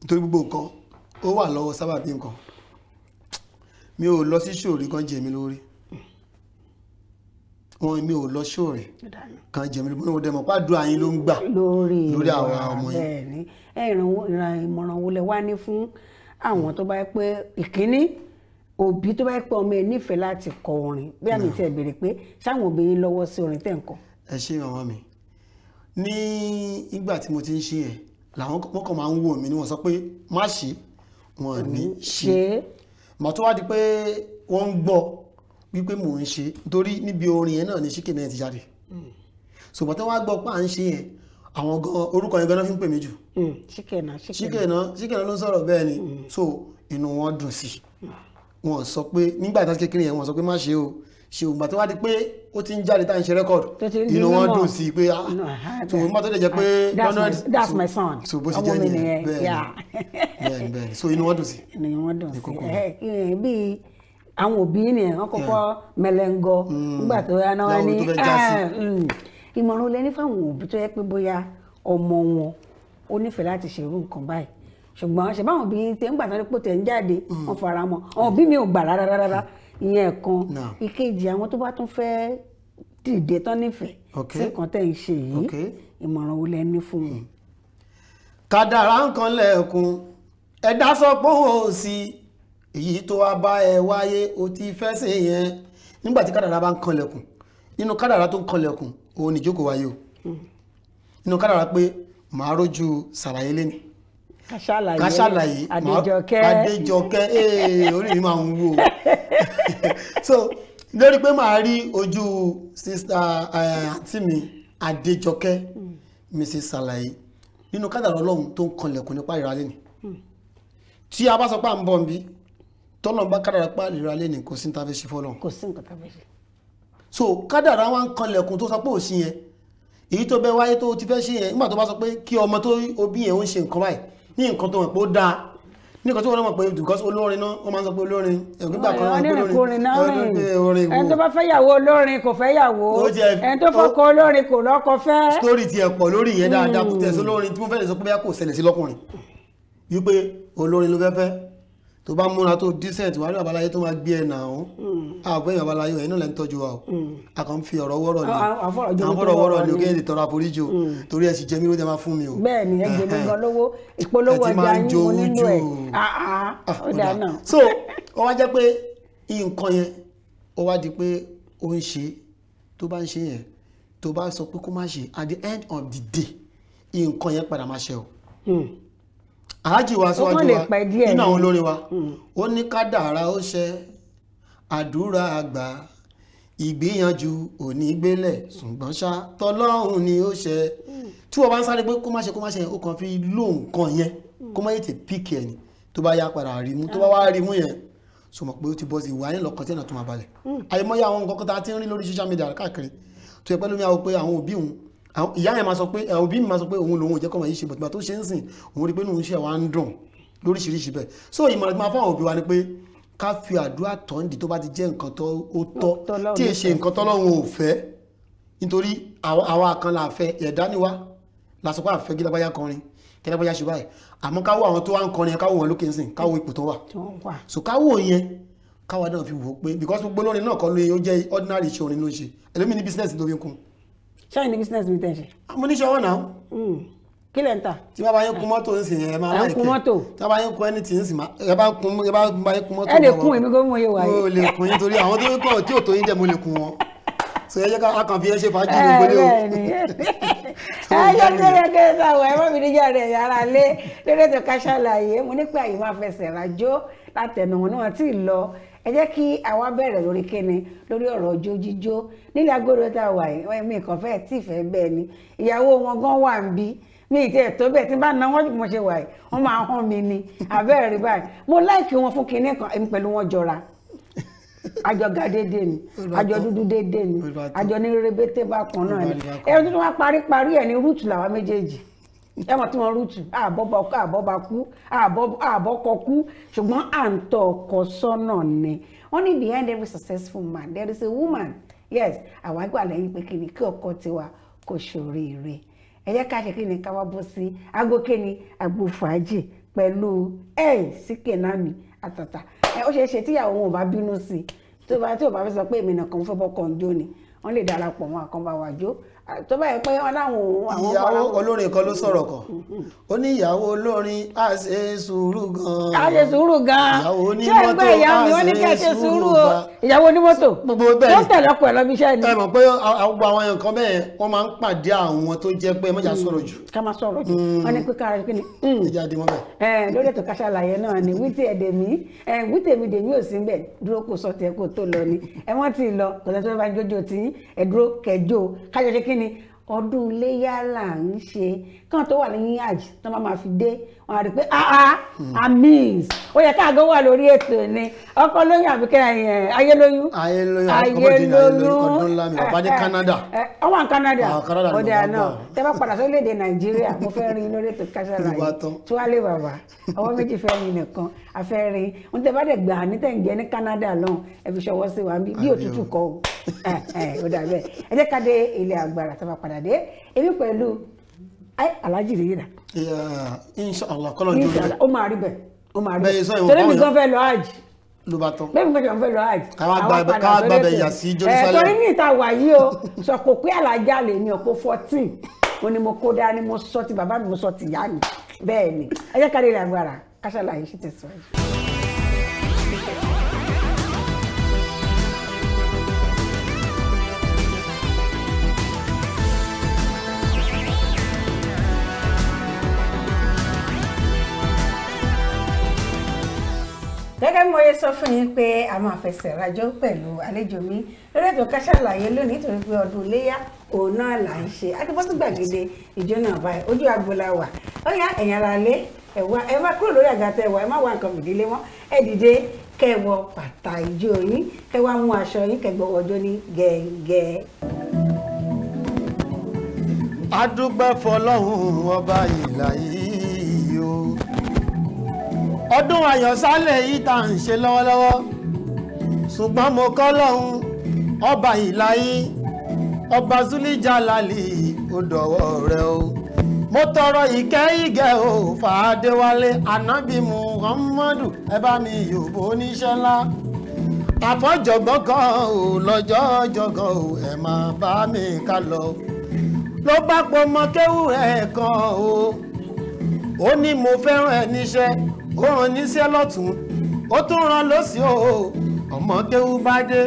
nítorí gbogbo nǹkan ó wà lọ́wọ́ sábàbí nǹkan. Mi ò lọ sí ṣòrí kan jẹ mí lórí wọn, mi ò lọ ṣòrí kan jẹ mí lórí mo dẹ̀ mọ̀ pàdúrà yín ló ń gbà lórí àwọn ọmọ yín. Ìmọ̀ràn wo lẹ wá ní fún àwọn tó bá yẹ pé ìkíní òbí tó bá yẹ pé ọmọ ẹ nífẹ̀ẹ́ láti kọ orin, bí àmì tí ẹ béèrè pé sáwọn òbí yín lọ́wọ́ sí orin tẹ̀ ń kọ? Ẹ ṣé màmá mi, ní ìgbà tí mo ti ń ṣe ẹ làwọn kàn máa ń wò mí ni wọ́n sọ pé má ṣe, wọn ní ṣe. Màá tó wá di pé wọ́n ń gbọ́ wípé mò ń ṣe, nítorí níbi orin yẹn náà ni ṣíkè náà ti jáde. Ṣùgbọ́n tí wọ́n á gbọ́ pé à ń ṣe yẹn, àwọn gan orúkọ yẹn gan-an fi ń pè mí jù. Ṣíkè náà ló ń sọ̀rọ̀ bẹ́ẹ̀ ni. So inú wọn dùn sí i. Wọ́n sọ pé nígbà tá kékeré yẹn wọ́n sọ pé má ṣe o ṣe ògbà tó wá di pé ó ti ń jáde tá à ń ṣe rẹ́kọ̀dù, inú wọn dùn sí i pé ah, so nígbà tó dẹ̀ jẹ́ pé that's my son, so bó ṣe jẹ́ nìyẹn. Bẹ́ẹ̀ ni bẹ́ẹ̀ ni, so inú wọn dùn sí i. Inú wọn dùn sí i. Bí àwọn òbí nìyẹn wọ́n kọ́kọ́ mẹlẹ́ngọ nígbà tó yá náà wá ní ìmọ̀ràn olè ní fáwọn òbí tó yẹ pé bóyá ọmọ wọn ó nífẹ̀ẹ́ láti ṣerú nǹkan báyìí, ṣùgbọ́n ṣe báwọn òbí tẹ ń gbà tán pé tẹ̀ ń jáde wọ́n fara mọ́, àwọn òbí mi ò gbà rárá rárá. Ìyẹn kan. Ìkejì, àwọn tó bá tún fẹ́ dìde tán nífẹ̀ẹ́ sí nǹkan tẹ̀ ń ṣe yìí, ìmọ̀ràn wo lẹ ní fún wọn? Kádàrá nǹkan lẹ́ẹ̀kún ẹ̀dá sọ pé òun ò sí èyí tó wá bá ẹ wáyé o ti fẹ́ ṣe yẹn. Nígbà tí kádàrá bá ń kanlẹ̀kùn, nínú kádàrá tó ń kanlẹ̀kùn òun nìjókòó wáyé o. Nínú kádàrá pé màá rójú ṣàlàyé lẹ́nu, ká ṣàlàyé Adéjọkẹ́ orí mi máa ń wò. So lórí pé màá rí ojú sista àǹtí mi Adéjọkẹ́ Mrs. Ṣàlàyé, nínú kádàrá Ọlọ́run tó ń kanlẹ̀kùn nípa ìralé ni. Tí a bá sọ pé à ń bọ̀ nbí tọ́lọ̀ bá kádàrá pa ìralé ni, kò sí ní ta fẹ́ ṣe fọ́lọ́run, kò sí nǹkan tá fẹ́ ṣe. So kádàrá wa ń kanlẹ̀kùn tó sọ pé òsì yẹn, Èyí tó bẹ wáyé tó ti fẹ́ ṣe yẹn, nígbà tó bá sọ pé kí ọmọ tó òbí yẹn ó ń ṣe nǹkan báyìí ní nǹkan tó mọ̀ pé ó dáa, ní nǹkan tó wọ́n mọ̀ pé because olórin náà wọ́n máa ń sọ pé olórin ẹ̀gbígbà kan náà onírìnkùnrin náà rìn, ẹni tó bá fẹ́ yàwó olórin kò fẹ́ yàwó, ẹni tó fọkọ olórin kò lọ́kọ fẹ́. Story tiẹ̀ pọ̀ lórí yẹn dáadáa, kò tẹ̀sí olórin tí mo fẹ́ lè sọ pé bóyá kò ṣẹlẹ̀ sí lọ́kùnrin wípé olórin ló fẹ́ fẹ́, tó bá múra tó decent wà ní babaláyé tó máa gbé ẹ nà ó, àgbẹ̀ babaláyé ẹ̀yin náà lẹ́ ń tọ́jú wa o, a kàn ń fi ọ̀rọ̀ wọ́rọ̀ ni, àfọ̀rọ̀ wọ́rọ̀ ni o, kéde tọrọ àforíjì o, torí ẹ sì jẹ mí ló jẹ máa fún mi o. Bẹ́ẹ̀ ni, ẹ jẹ mí gan lówó, ìpolówó ọjà yín mo nílò ẹ, ó dáa náà. So ó wá jẹ́ pé nǹkan yẹn ó wá di pé ó ń ṣe, tó bá ń ṣe yẹn, tó bá sọ pé kó má ṣe, at the end of the day nǹkan yẹn padà máa ṣe o. Àájì wa síwájú wa nínú àwọn olórin wa, ó ní kádàrá ó ṣe, àdúrà àgbà, ìgbìyànjú òní gbélẹ̀, ṣùgbọ́n ṣá tọlọ́hun ni ó ṣe. Tí wọ́n bá ń sáré pé kó má ṣe kó má ṣe, ó kàn fi ló nǹkan yẹn kó má tètè píkì ẹ̀ ni, tó bá yá padà rí mú, tó bá wá rí mú yẹn, sọ mọ̀ pé ó ti bọ́ sí ìwà yẹn lọ́kàn tí ẹ̀nà tó máa balẹ̀. Àìmọye àwọn nǹkan kan tá a ti ń rí lórí social media káàkiri tó yẹ pẹ́ lómi àwọn pé àwọn òbí òun, ìyá yẹn máa sọ pé òbí mi máa sọ pé òun lòun ò jẹ́ kọ́mọ yìí ṣe, bọ̀tìgbà tó ṣe ń sìn òun rí pé òun ṣe wá ń dùn lóríṣiríṣi bẹ́ẹ̀. So ìmọ̀ràn tí máa fáwọn òbí wa ni pé ká fi àdúrà tọ́ ndì tó bá ti jẹ́ nǹkan tó ó tọ́, tí è ṣe nǹkan tọ́lọ́run ò fẹ́, nítorí àwa kan là fẹ́, ẹ̀dá ni wá la sọ pé àfẹ́ kí lágbájá kọrin, kí lágbájá ṣe báyìí, àmọ́ káwọ́ àwọn tó wá ń kọrin yẹn, káwọ́ wọn lókè ń sìn, káwọ́ ipò tó wà, so káwọ́ yẹn káwa náà fi wò ó pé because gbogbo olórin náà kọ́ lóye ó jẹ́ ordinary iṣẹ́ orin ló ń ṣe, ẹlòmíì ní business tó fi ń kún. Ṣáà ní business mi tẹ̀ ṣe. Mo ní ṣọwọ́ náà. Kí lẹ̀ ń tà? Tí wọ́n bá yín kun mọ́tò ń sìn ẹ máa láìkẹ́. Ẹ ń kun mọ́tò. Tí wọ́n bá yín kun anything ń sìn ẹ bá kun ẹ bá yín kun mọ́tò. Ẹ lè kun èmi gómìnà yóò wáyé. Mo lè kun yín torí àwọn tó ń kọ̀ tí ò tó yín jẹ́ mo lè kun wọn. So ẹ jẹ́ ká kàn fi ẹ ṣe fàájì ní gbélé o. Ẹ yọ kéré kéré sáwọ ẹ mọ́ mi níjà rẹ̀ yàrá lé lórí ètò Ká Sálàyé, mo ní pé àyè máa fẹsẹ̀ rajó látẹnu wọn níwọ̀n tí ì lọ. Ẹ jẹ́ kí àwa bẹ̀rẹ̀ lórí kíni, lórí ọ̀rọ̀ ọjọ́ jíjó nílẹ̀ agbóro tá a wà yìí, mi kàn fẹ́ tí ìfẹ́ bẹ́ẹ̀ ni ìyàwó wọn gan wà ń bí mi ì tiẹ̀ tó bẹ́ẹ̀ tí bá ná wọ́n mo ṣe wà yìí wọ́n máa hàn mí ni àbẹ́rẹ́ rí báyìí. Mo láìkí wọn fún kinní kan, èmi pẹ̀lú wọn jọra, àjọ ga déédéé ni, àjọ dúdú déédéé ni, àjọ ní rébété bákan náà ni. Ẹ̀rọ tó wá parí ẹ̀ ní rúùtù làwa méjèèjì, ẹ mọ̀ tí wọ́n rúùtù àbọ̀bà kú àbọ̀kọ kú, ṣùgbọ́n à ń tọ́ ọkọ sọ́nà ni. Wọ́n ní behind every successful man there is a woman. Yes, àwa gbà lẹ́yìn pé kí ni kí ọkọ tiwa kò ṣoríire. Ẹ jẹ́ ká ṣe kí ni ká wá bọ́ sí agbo kí ni agbo fàájì pẹ̀lú ẹ̀ síkè náà mi àtàtà. Ó ṣeé ṣe tíyàwó wọn ò bá bínú sí i, tó bá tí ò bá fẹ́ sọ pé èmi nìkan mo fẹ́ bọ́kọ̀ ń jó ni, wọ́n lè darapọ̀ mọ́ àkànbá wa jó, tó bá yẹ pé wọn láwọn òun àwọn ìyàwó olórin kan ló sọ̀rọ̀ kan, ó ní ìyàwó olórin á ṣe sùúrù gan-an, á ṣe sùúrù gan-an, ìyàwó onímọ́tò á ṣe sùúrù gan-an, ìyàwó onímọ́tò tó tẹ̀lé ọkọ ẹ̀ lọ́bi iṣẹ́ ni. Ẹ mọ̀ pé gbogbo àwọn nǹkan bẹ́ẹ̀ wọ́n máa ń pàdé àwọn tó jẹ́ pé ẹ má jà sọ̀rọ̀ jù. Ká má sọ̀rọ̀ jù, wọ́n ní pé kára kí ni. Ẹ jẹ́ àdìmọ́ bẹ́ẹ̀. Lórí ètò Ká Sálàyé náà ni wí tí ẹ dèmí wí tèmi dèmí ò sí bẹ́ẹ̀, dúró kò sọ tiẹ̀ kó tó lọ ni, ẹ wọ́n ti lọ kò sẹ́ni tó bá jójó tí ẹ dúró kẹjọ kájọ ṣe kí ni ọdún iléyà là ń ṣe, kàn tó wà ní yíyàj tó máa fi dé wọn á rí i pé amis ó yẹ káàgó wà lórí ètò ni ọkọ lóyún àbíkẹ́ ayé lóyún ayé lóyún ọdún ńlá mi bàbá ní Canada ọ wà ní Canada ọdẹ náà tẹ bá padà sórílẹ̀-èdè Nàìjíríà mo fẹ́ rí lórí ètò Ká Sálàyé tuwálé bàbá ọwọ́ méjì fẹ́ rí nìkan afẹ́ rí n tẹ bá dẹ̀ gbà ní tẹ̀ ń jẹ ní Canada lọ́hùn ẹ fi ṣọwọ́ sí wa bí òtútù kọ́ o ó dà bẹ́ẹ̀. Ẹ jẹ́ ká dé ilé agbára tó bá padà dé èmi pẹ̀lú alájì rí rà. Inshallah kọ́lọ̀ ní orí. Ó máa rí bẹ́ẹ̀, ó máa rí bẹ́ẹ̀ torí mi gan fẹ́ lọ hajj. Ló bá tán. Bẹ́ẹ̀ mi gan fẹ́ lọ hajj. Káwá gbàbẹ̀ yà sí Jerusalem. Torí ní ìta wà yìí o sọ kò pé alájà lè ní ọkọ 14 mo ni mo kó dání, mo sọ ti bàbá mi, mo sọ ti ìyá mi, bẹ́ẹ̀ ni. Ẹ jẹ́ ká dé ilé agbára Ká Sálàyé ṣì tẹ̀síwájú. Gẹ́gẹ́ bí mo yẹ sọ fún yín pé a máa fẹsẹ̀ rajó pẹ̀lú àlejò mi lórí ètò Ká Sálàyé lónìí nítorí pé ọdún iléyà òun náà là ń ṣe. A ti bọ́ sí gbàgede ìjọ náà báyìí, ojú agbo la wà. Ó yá ẹ̀yin ará lé, ẹ má kúrò lórí àga tẹ wà, ẹ má wá nǹkan fìdílé mọ́, ẹ dìde kẹ́ wọ bàtà ìjó yín, kẹ́ wá mú aṣọ yín, kẹ́ gbọ́ ọjọ́ ní gẹ́gẹ́. Adúpẹ́ fọlọ́hún ọba ìlà yìí o. Ọdún ayọ̀sálẹ̀ yìí tá à ń ṣe lọ́wọ́lọ́wọ́, ṣùgbọ́n mo kọ́ lọ́hún ọba ìlà yìí, ọba Zulijalali, ó dọ̀wọ́ rẹ o. Mo tọrọ ìkẹ́ ìgẹ̀ o fàdéwálé ànábì Muhammadu, ẹ bá mi yòbó oníṣẹ́ ńlá. Àfọ́jọ̀gbọ́n kan ò lọ́jọ́ jọ̀gàn o, ẹ máa bá mi ká lọ. Ló bá pọ̀ ọmọ kéwú ẹ̀ kan o, ó ní mo fẹ́ràn ẹ níṣẹ́, ó rán níṣẹ́ lọ́tún, ó tún rán lọ́sí o. Ọmọ kéwú bá dé,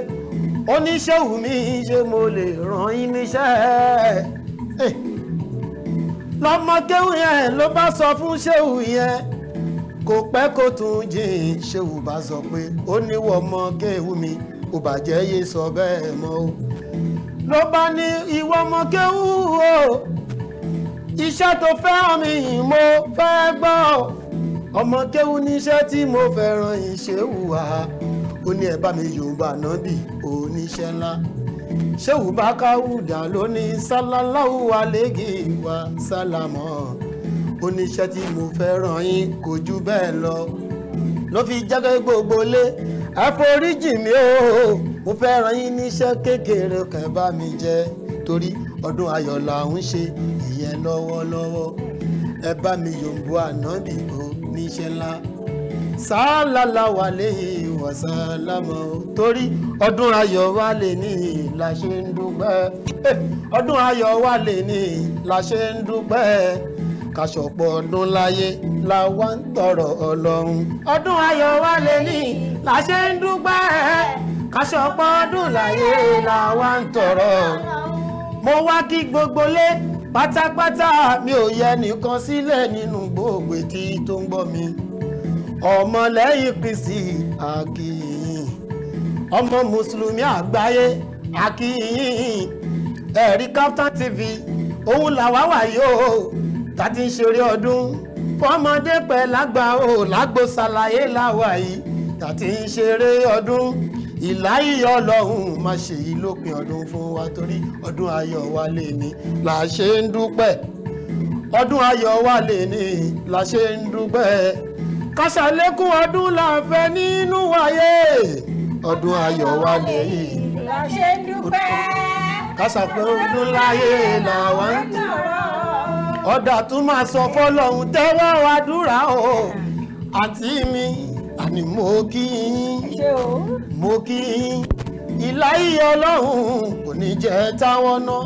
ó ní ṣéwù mi, ṣé mo lè rán yín níṣẹ́? Lọ́mọ kéwú yẹn ló bá sọ fún ṣéwù yẹn, kò pẹ́ kó tún jìn, ṣéwù bá sọ pé ó níwọ̀ ọmọ kéwú mi, ò bàjẹ́ yé sọ bẹ́ẹ̀ mọ́ o. Ló bá ní ìwọ ọmọ kéwú o, iṣẹ́ tó fẹ́ràn mi mo fẹ́ gbọ́. Ọmọ kéwú níṣẹ́ tí mo fẹ́ràn ìṣéwù wá. Ó ní ẹ bá mi Yorùbá nábì oníṣẹ́ ńlá. Ṣéwù bá káwùdà lóní sálálàhù àlégì wa sálámọ̀. Oníṣẹ́ tí mo fẹ́ràn yín kò ju bẹ́ẹ̀ lọ. Ló fi jẹ́gẹ́ gbogbo lé, ẹ foríjì mi o, mo fẹ́ràn yín níṣẹ́ kékeré kẹ́ bá mi jẹ́, torí ọdún ayọ̀ là ń ṣe ìyẹn lọ́wọ́lọ́wọ́. Ẹ bá mi yòǹbó ànábì oníṣẹ́ ńlá, sálálà wà lè wà sálámọ̀, torí ọdún ayọ̀ wà lè ní la ṣe ń dúpẹ́. Ọdún ayọ̀ wà lè ní la ṣe ń dúpẹ́. Kàṣọpọ̀ ọdún láyé la wá ń tọrọ Ọlọ́run. Ọdún ayọ̀ wà lè ní la ṣe ń dúpẹ́. Kàṣọpọ̀ ọdún láyé la wá ń tọrọ. Mo wá kí gbogbo lé pátápátá, mi ò yẹ nìkan sílẹ̀ nínú gbogbo etí tó ń gbọ́ mi. Ọmọlẹ́yìn Kristi àkìyìn, ọmọ mùsùlùmí àgbáyé àkìyìn. Ẹ̀rí Kaftan TV òun làwa wà yóò tá ti ń ṣeré ọdún fọmọdé pẹ̀ lágbà ó lágbo ṣàlàyé làwà yìí, tá ti ń ṣeré ọdún ìláyé Ọlọ́run má ṣe yìí lópin ọdún fún wa, torí ọdún ayọ̀ wa lè ní là ṣe ń dúpẹ́. Ọdún ayọ̀ wa lè ní là ṣe ń dúpẹ́. Kàṣàlékún ọdún là ń fẹ́ nínú wáyé. Ọdún ayọ̀ wa lè ní là ṣe ń dúpẹ́. Kàṣàpẹ́ ọdún láyé là wá ń tọrọ. Ọ̀dà tún máa sọ fọlọ́hún tẹ́wọ́ àdúrà o. Àǹtí mi àní mo kí yín, mo kí yín. Ìláyé Ọlọ́run kò ní jẹ́ táwọn náà.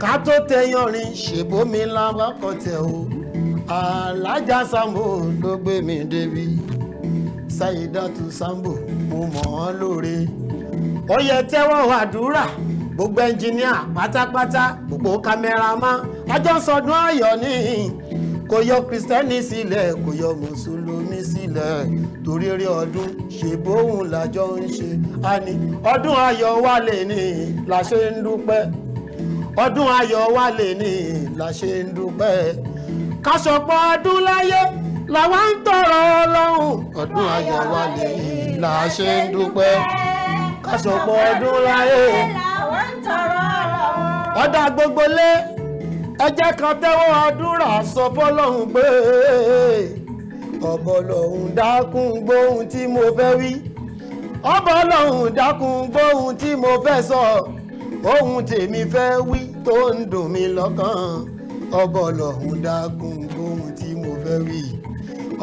Ká tó tẹyànrin ṣèbómi lábàkọ̀ tẹ̀ o. Alájà Sambo ló gbé mi débi. Saidatu Sambo mo mọ̀ ọ́n lóore. Ó yẹ tẹ́wọ́ àdúrà gbogbo ẹnjìníà pátápátá, gbogbo kámẹ́rámà, àjọ sọdún ayọ̀ ni. Kò yọ kristẹni sílẹ̀, kò yọ mùsùlùmí sílẹ̀, torí eré ọdún ṣe bóun làjọ ń ṣe. Àní ọdún ayọ̀ wa lè ní la ṣe ń dúpẹ́. Ọdún ayọ̀ wa lè ní la ṣe ń dúpẹ́. Kàṣọpọ̀ ọdún láyé làwa ń tọrọ Ọlọ́run. Ọdún ayọ̀ wa lè ní la ṣe ń dúpẹ́. Kàṣọpọ̀ ọdún láyé làwa ń tọrọ Ọlọ́run. Ọ̀dà gbogbo lé, ẹ jẹ́ kan tẹ́wọ́ àdúrà sọ fọlọ́hún pé ọ̀bọ̀ lọ́hún dákun gbóhun tí mo fẹ́ wí. Ọ̀bọ̀ lọ́hún dákun gbóhun tí mo fẹ́ sọ. Ohun tèmi fẹ́ wí tó ń dùn mí lọ́kàn. Ọ̀bọ̀ lọ́hún dákun gbóhun tí mo fẹ́ wí.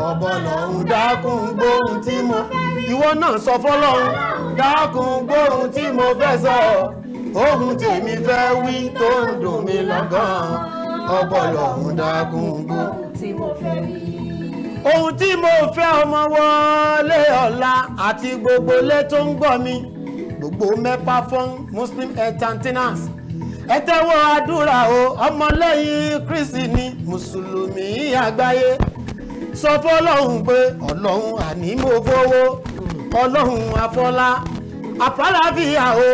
Ọ̀bọ̀ lọ́hún dákun gbóhun tí mo fẹ́ wí. Ìwọ náà sọ fọlọ́hún dákun gbóhun tí mo fẹ́ sọ. Ohun tèmi fẹ́ wí tó ń dùn mí lọ́kàn. Ọ̀bọ̀ lọ́hún dákun gbóhun tí mo fẹ́ wí. Ohun tí mo fẹ́ ọmọ wọlé ọ̀la àti gbogbo ilé tó ń gbọ́ mi, gbogbo mẹ́fà fún Muslim entertainers, ẹ tẹ́wọ́ àdúrà o. Ọmọlẹ́yìn Kristi ni mùsùlùmí àgbáyé, sọ fọlọ́hún pé Ọlọ́hun àní mo fowó, Ọlọ́hun àfọlá àfàlàfíà o,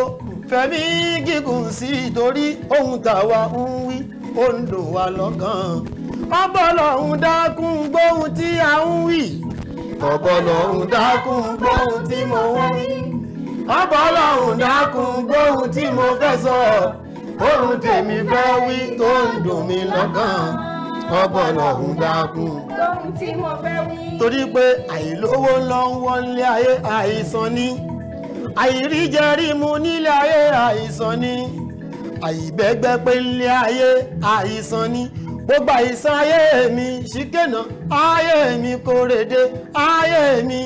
fẹ̀mí gígùn sí i, torí ohun tàwa ń wí ó ń dùn wá lọ́kàn. Ọbọ̀lọ́hún dákun gbóhun tí a ń wí. Ọbọ̀lọ́hún dákun gbóhun tí mo ń wí. Ọbọ̀lọ́hún dákun gbóhun tí mo fẹ́ sọ. Ohun tèmi fẹ́ wí tó ń dùn mí lọ́kàn, ọbọ̀ lọ́hùn dákun. Ohun tí mo fẹ́ wí. Torí pé àìlówó lọ ń wọlé ayé àìsàn ni, àìríjẹrímu nílé ayé àìsàn ni, àìbẹ́gbẹ́ pé nílé ayé àìsàn ni. Gbogbo àìsàn ayé mi ṣìkẹ́nà, ayé mi kórèdé, ayé mi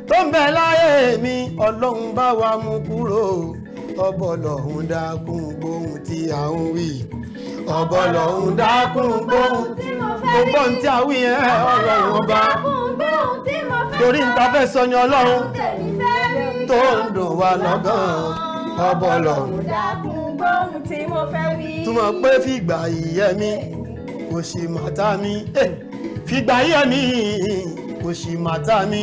tó ń bẹ láyé mi, ọlọ́run bá wa mú kúrò. Ọbọ̀ lọ́hùn dákun gbóhùn tí à ń wí, ọbọ̀ lọ́hùn dákun gbóhùn gbogbo ohun tí a wí yẹn, ọlọ́run ọba. Torí n ta fẹ́ sọ ni ọlọ́run tó ń dùn wá lọ́gán, ọbọ̀ lọ́hùn dákun gbóhùn tí mo fẹ́ wí. Túmọ̀ pé fìgbà ìyẹ́ mi kò sì má ta mi, fìgbà ìyẹ́ mi kò sì má ta mi.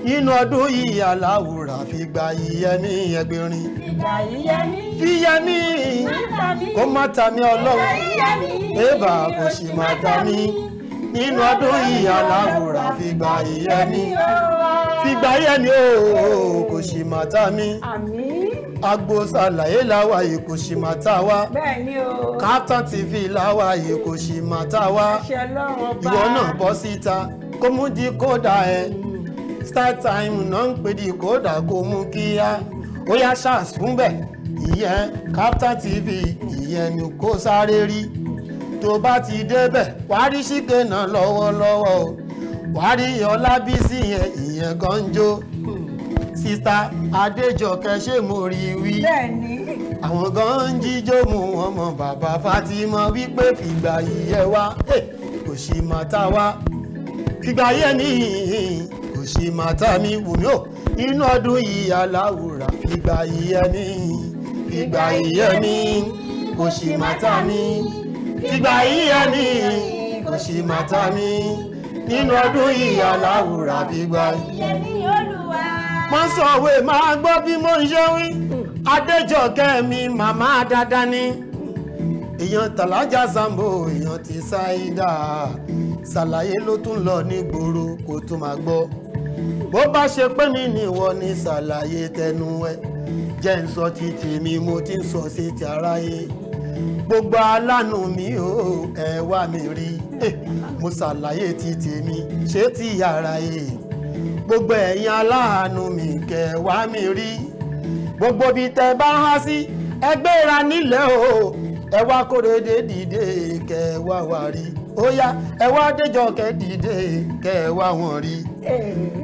Nínú ọdún yìí aláwòrán fìgbà ìyẹ́ mi ẹgbẹ̀rin. Fìgbà ìyẹ́ mi. Fìyẹ́ mi kó má ta mi ọlọ́run, ébà kò sì má ta mi. Nínú ọdún yìí aláwòrán fìgbà ìyẹ́ mi. Fìgbà ìyẹ́ mi ooo kò sì má ta mi. Agbo Ṣàlàyé làwa yìí kò sì má ta wá. Bẹ́ẹ̀ni o. Kaftan TV làwa yìí kò sì má ta wá. Ìwọ náà bọ́ síta kó mú di kódà ẹ. Star Time náà ń pè di kódà kó mú kíá. Ó yá ṣáàs fún bẹ́ẹ̀. Ìyẹn Kaftan TV ìyẹn ni kó sáré rí. Tó bá ti débẹ̀ wàá rí ṣíkè náà lọ́wọ́lọ́wọ́ o. Wàá rí Ọlábísí yẹn ìyẹn gan jó. Sista Adéjọkẹ́ ṣé mo rí wí. Bẹ́ẹ̀ni. Àwọn gan ń jíjó mu wọn mọ bàbá Fatima wípé fìgbà yíyẹ wá kò sì má ta wá. Fìgbà yẹ mi kò sì má ta mi wù mí o. Inú ọdún yìí aláwòrán fìgbà yíyẹ mi. Fìgbà yíyẹ mi kò sì má ta mi. Fìgbà yíyẹ mi kò sì má ta mi. Nínú ọdún yìí aláwòrán fìgbà yíyẹ mi Olúwa. Má sọ̀wé máa gbọ́ bí mo ń ṣe wí. Adéjọkẹ́ mi màmá dáadáa ni. Èèyàn Tàlájà Sambo èèyàn ti Ṣáídà. Ṣàlàyé ló tún lọ ní gbòòrò kó tó máa gbọ́. Bó bá ṣe pé mi ni ìwọ ni ṣàlàyé tẹnu ẹ. Jẹ́ ń sọ ti tèmi mo ti ń sọ sí ti aráyé. Gbogbo alánú mi ò ẹ wá mi rí. Mo ṣàlàyé ti tèmi ṣé ti aráyé. Gbogbo ẹ̀yin aláàánú mi kẹ́ wá mi rí. Gbogbo ibi tẹ́ bá há sí ẹ gbéra nílẹ̀ o. Ẹ wá Kóredé dìde kẹ́ wá wá rí. Ó yá ẹ wá Adéjọkẹ́ dìde kẹ́ wá wọn rí.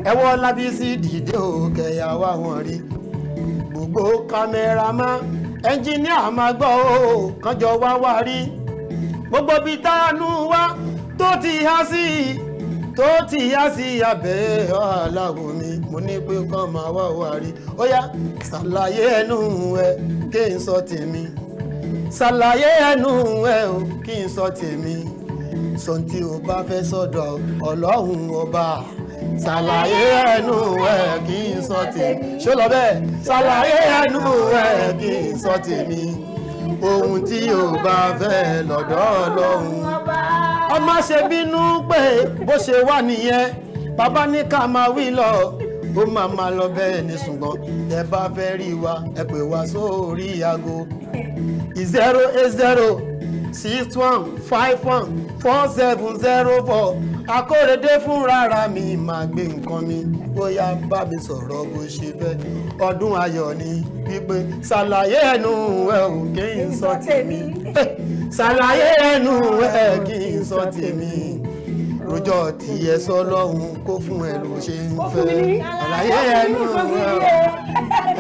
Ẹ wọ́ Lábísí dìde o kẹ́ yá wá wọn rí. Gbogbo kámẹ́rámà ẹnjíníà máa gbọ́ o kánjọ wá wá rí. Gbogbo ibi táánú wá tó ti há sí tó ti yá sí abẹ́ aláwo mi mo ní pé kán máa wá wá rí. Ó yá ṣàlàyé ẹnu ẹ kí n sọ tèmi. Ṣàlàyé ẹnu ẹ o kí n sọ tèmi. Sọ tí o bá fẹ́ sọ́dọ̀ ọlọ́run ọba. Ṣàlàyé ẹnu ẹ kí n sọ tèmi. Ṣó lọ bẹ́ẹ̀? Ṣàlàyé ẹnu ẹ kí n sọ tèmi. Ohun tí o bá fẹ́ lọ́dọ̀ ọlọ́run. Ọmọ ṣe bínú pé bó ṣe wà nìyẹn, bàbá ní ká máa wí lọ, ó máa máa lọ bẹ́ẹ̀ ni. Ṣùgbọ́n ẹ bá fẹ́ rí wa ẹ pè wá sórí aago 080 61 51 47 04. Akóredé fúnra mi máa gbé nǹkan mi bóyá bá mi sọ̀rọ̀ bó ṣe fẹ́. Ọdún ayọ̀ ni wípé ṣàlàyé ẹnu ẹ ò kí n sọ tèmi. Ṣàlàyé ẹnu ẹ kí n sọ tèmi. Rojọ́ tiẹ̀ sọ lọ́hùn kó fún ẹ ló ṣe ń fẹ́. Ṣàlàyé ẹnu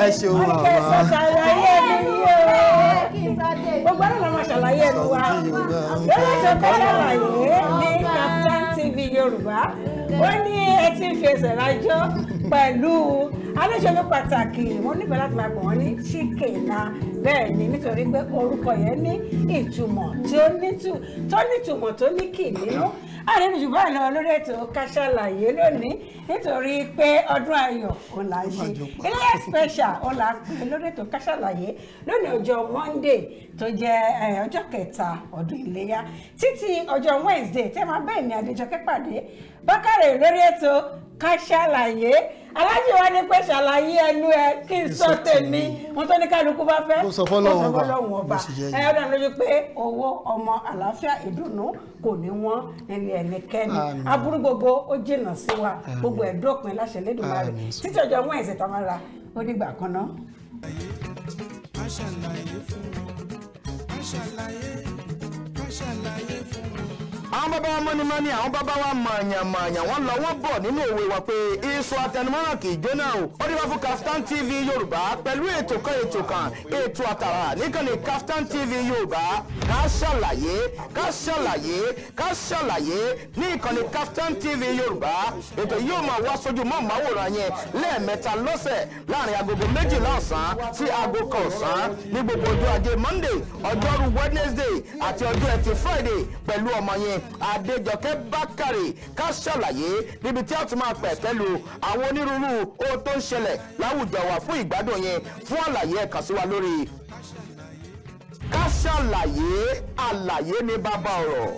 ẹ ṣeun àwa. Ṣàlàyé ẹnu yìí o. Gbogbo ẹ̀rọ la máa ṣàlàyé ẹnu wa. Lórí ètò Ká Ṣàlàyé ní Kaftan TV Yorùbá, ó ní ẹ ti ń fi ẹsẹ̀ rájọ́ pẹ̀lú aláṣẹ pàtàkì. Mo nífẹ̀ẹ́ láti máa pè wọ́n ní Ṣìkẹ̀nà. Bẹ́ẹ̀ ni, nítorí pé orúkọ yẹn ní ìtumọ̀ tó nítumọ̀ tó ní kì nínú. Àrẹ́nu jù báyìí lọ lórí ètò Ká Ṣàlàyé lónìí nítorí pé ọdún ayọ̀ òun là ń ṣe. Iléyá special òun là ń pè lórí ètò Ká Ṣàlàyé lónìí ọjọ́ Monday tó jẹ́ ọjọ́ kẹta ọdún Iléyá títí ọjọ́ Wednesday tẹ́ máa bẹ́ẹ̀ ní Adéjọkẹ́ pàdé Bákàrẹ̀ lórí ètò Ká Ṣàlàyé. Aláàjì wa ní pé ṣàlàyé ẹnu ẹ kí n sọ tèmi, wọn tó ní kálukú bá fẹ́ Kó sọ fọ́lọ́run kó sọ ọba. fọ́lọ́run ọba. Bó ṣe jẹ́ Ẹ ọdún lójú pé owó, ọmọ, àlàáfíà, ìdùnnú kò ní wọ́n nílé ẹnikẹ́ni. Àmín. Aburú gbogbo ó jìnnà sí wa, gbogbo ẹ̀ dópin láṣẹ Elédùmarè. Àmín. Títí ọjọ́ wọn ẹ̀sìn tamara, ó dìgbà kan náà. Ká ṣàlàyé fún wọn, ká ṣàlàyé, ká ṣàlàyé fún wọn. Àwọn bàbá wa mọ́nímọ́ní, àwọn bàbá wa mọ̀ọ̀yàn-mọ̀ọ̀yàn, wọ́n lọ wọ́n bọ̀ nínú òwe wa pé iṣu atẹnumọ́ràn kì í jóná o. Ó dé wá fún Kaftan TV Yorùbá pẹ̀lú ètò kan, ètò kan, ètò àtàrà níkànnì Kaftan TV Yorùbá. Ká ṣàlàyé, ká ṣàlàyé, ká ṣàlàyé ní ìkànnì Kaftan TV Yorùbá. Ètò yóò máa wá sójú mọ́ màwòrán yẹn lẹ́ẹ̀mẹ́ta lọ́sẹ̀ láàrin agogo 12 ọ̀sán sí aago 1 ọ̀sán ní gbogbo ọjọ́ ajé Monday, ọjọ́rú Wednesday àti ọjọ́ ẹtì Friday pẹ̀lú ọmọ yẹn Adéjọkẹ́ Bákàrè. Ká ṣàlàyé níbi tí a ti máa pẹ̀ pẹ̀lú àwọn onírúurú ohun tó ń ṣẹlẹ̀ láwùjọ wa fún ìgbádùn yẹn. Fún àlàyé, ẹ kàn sí wa lórí Ká ṣàlàyé. Àlàyé ní bàbá ọ̀rọ̀.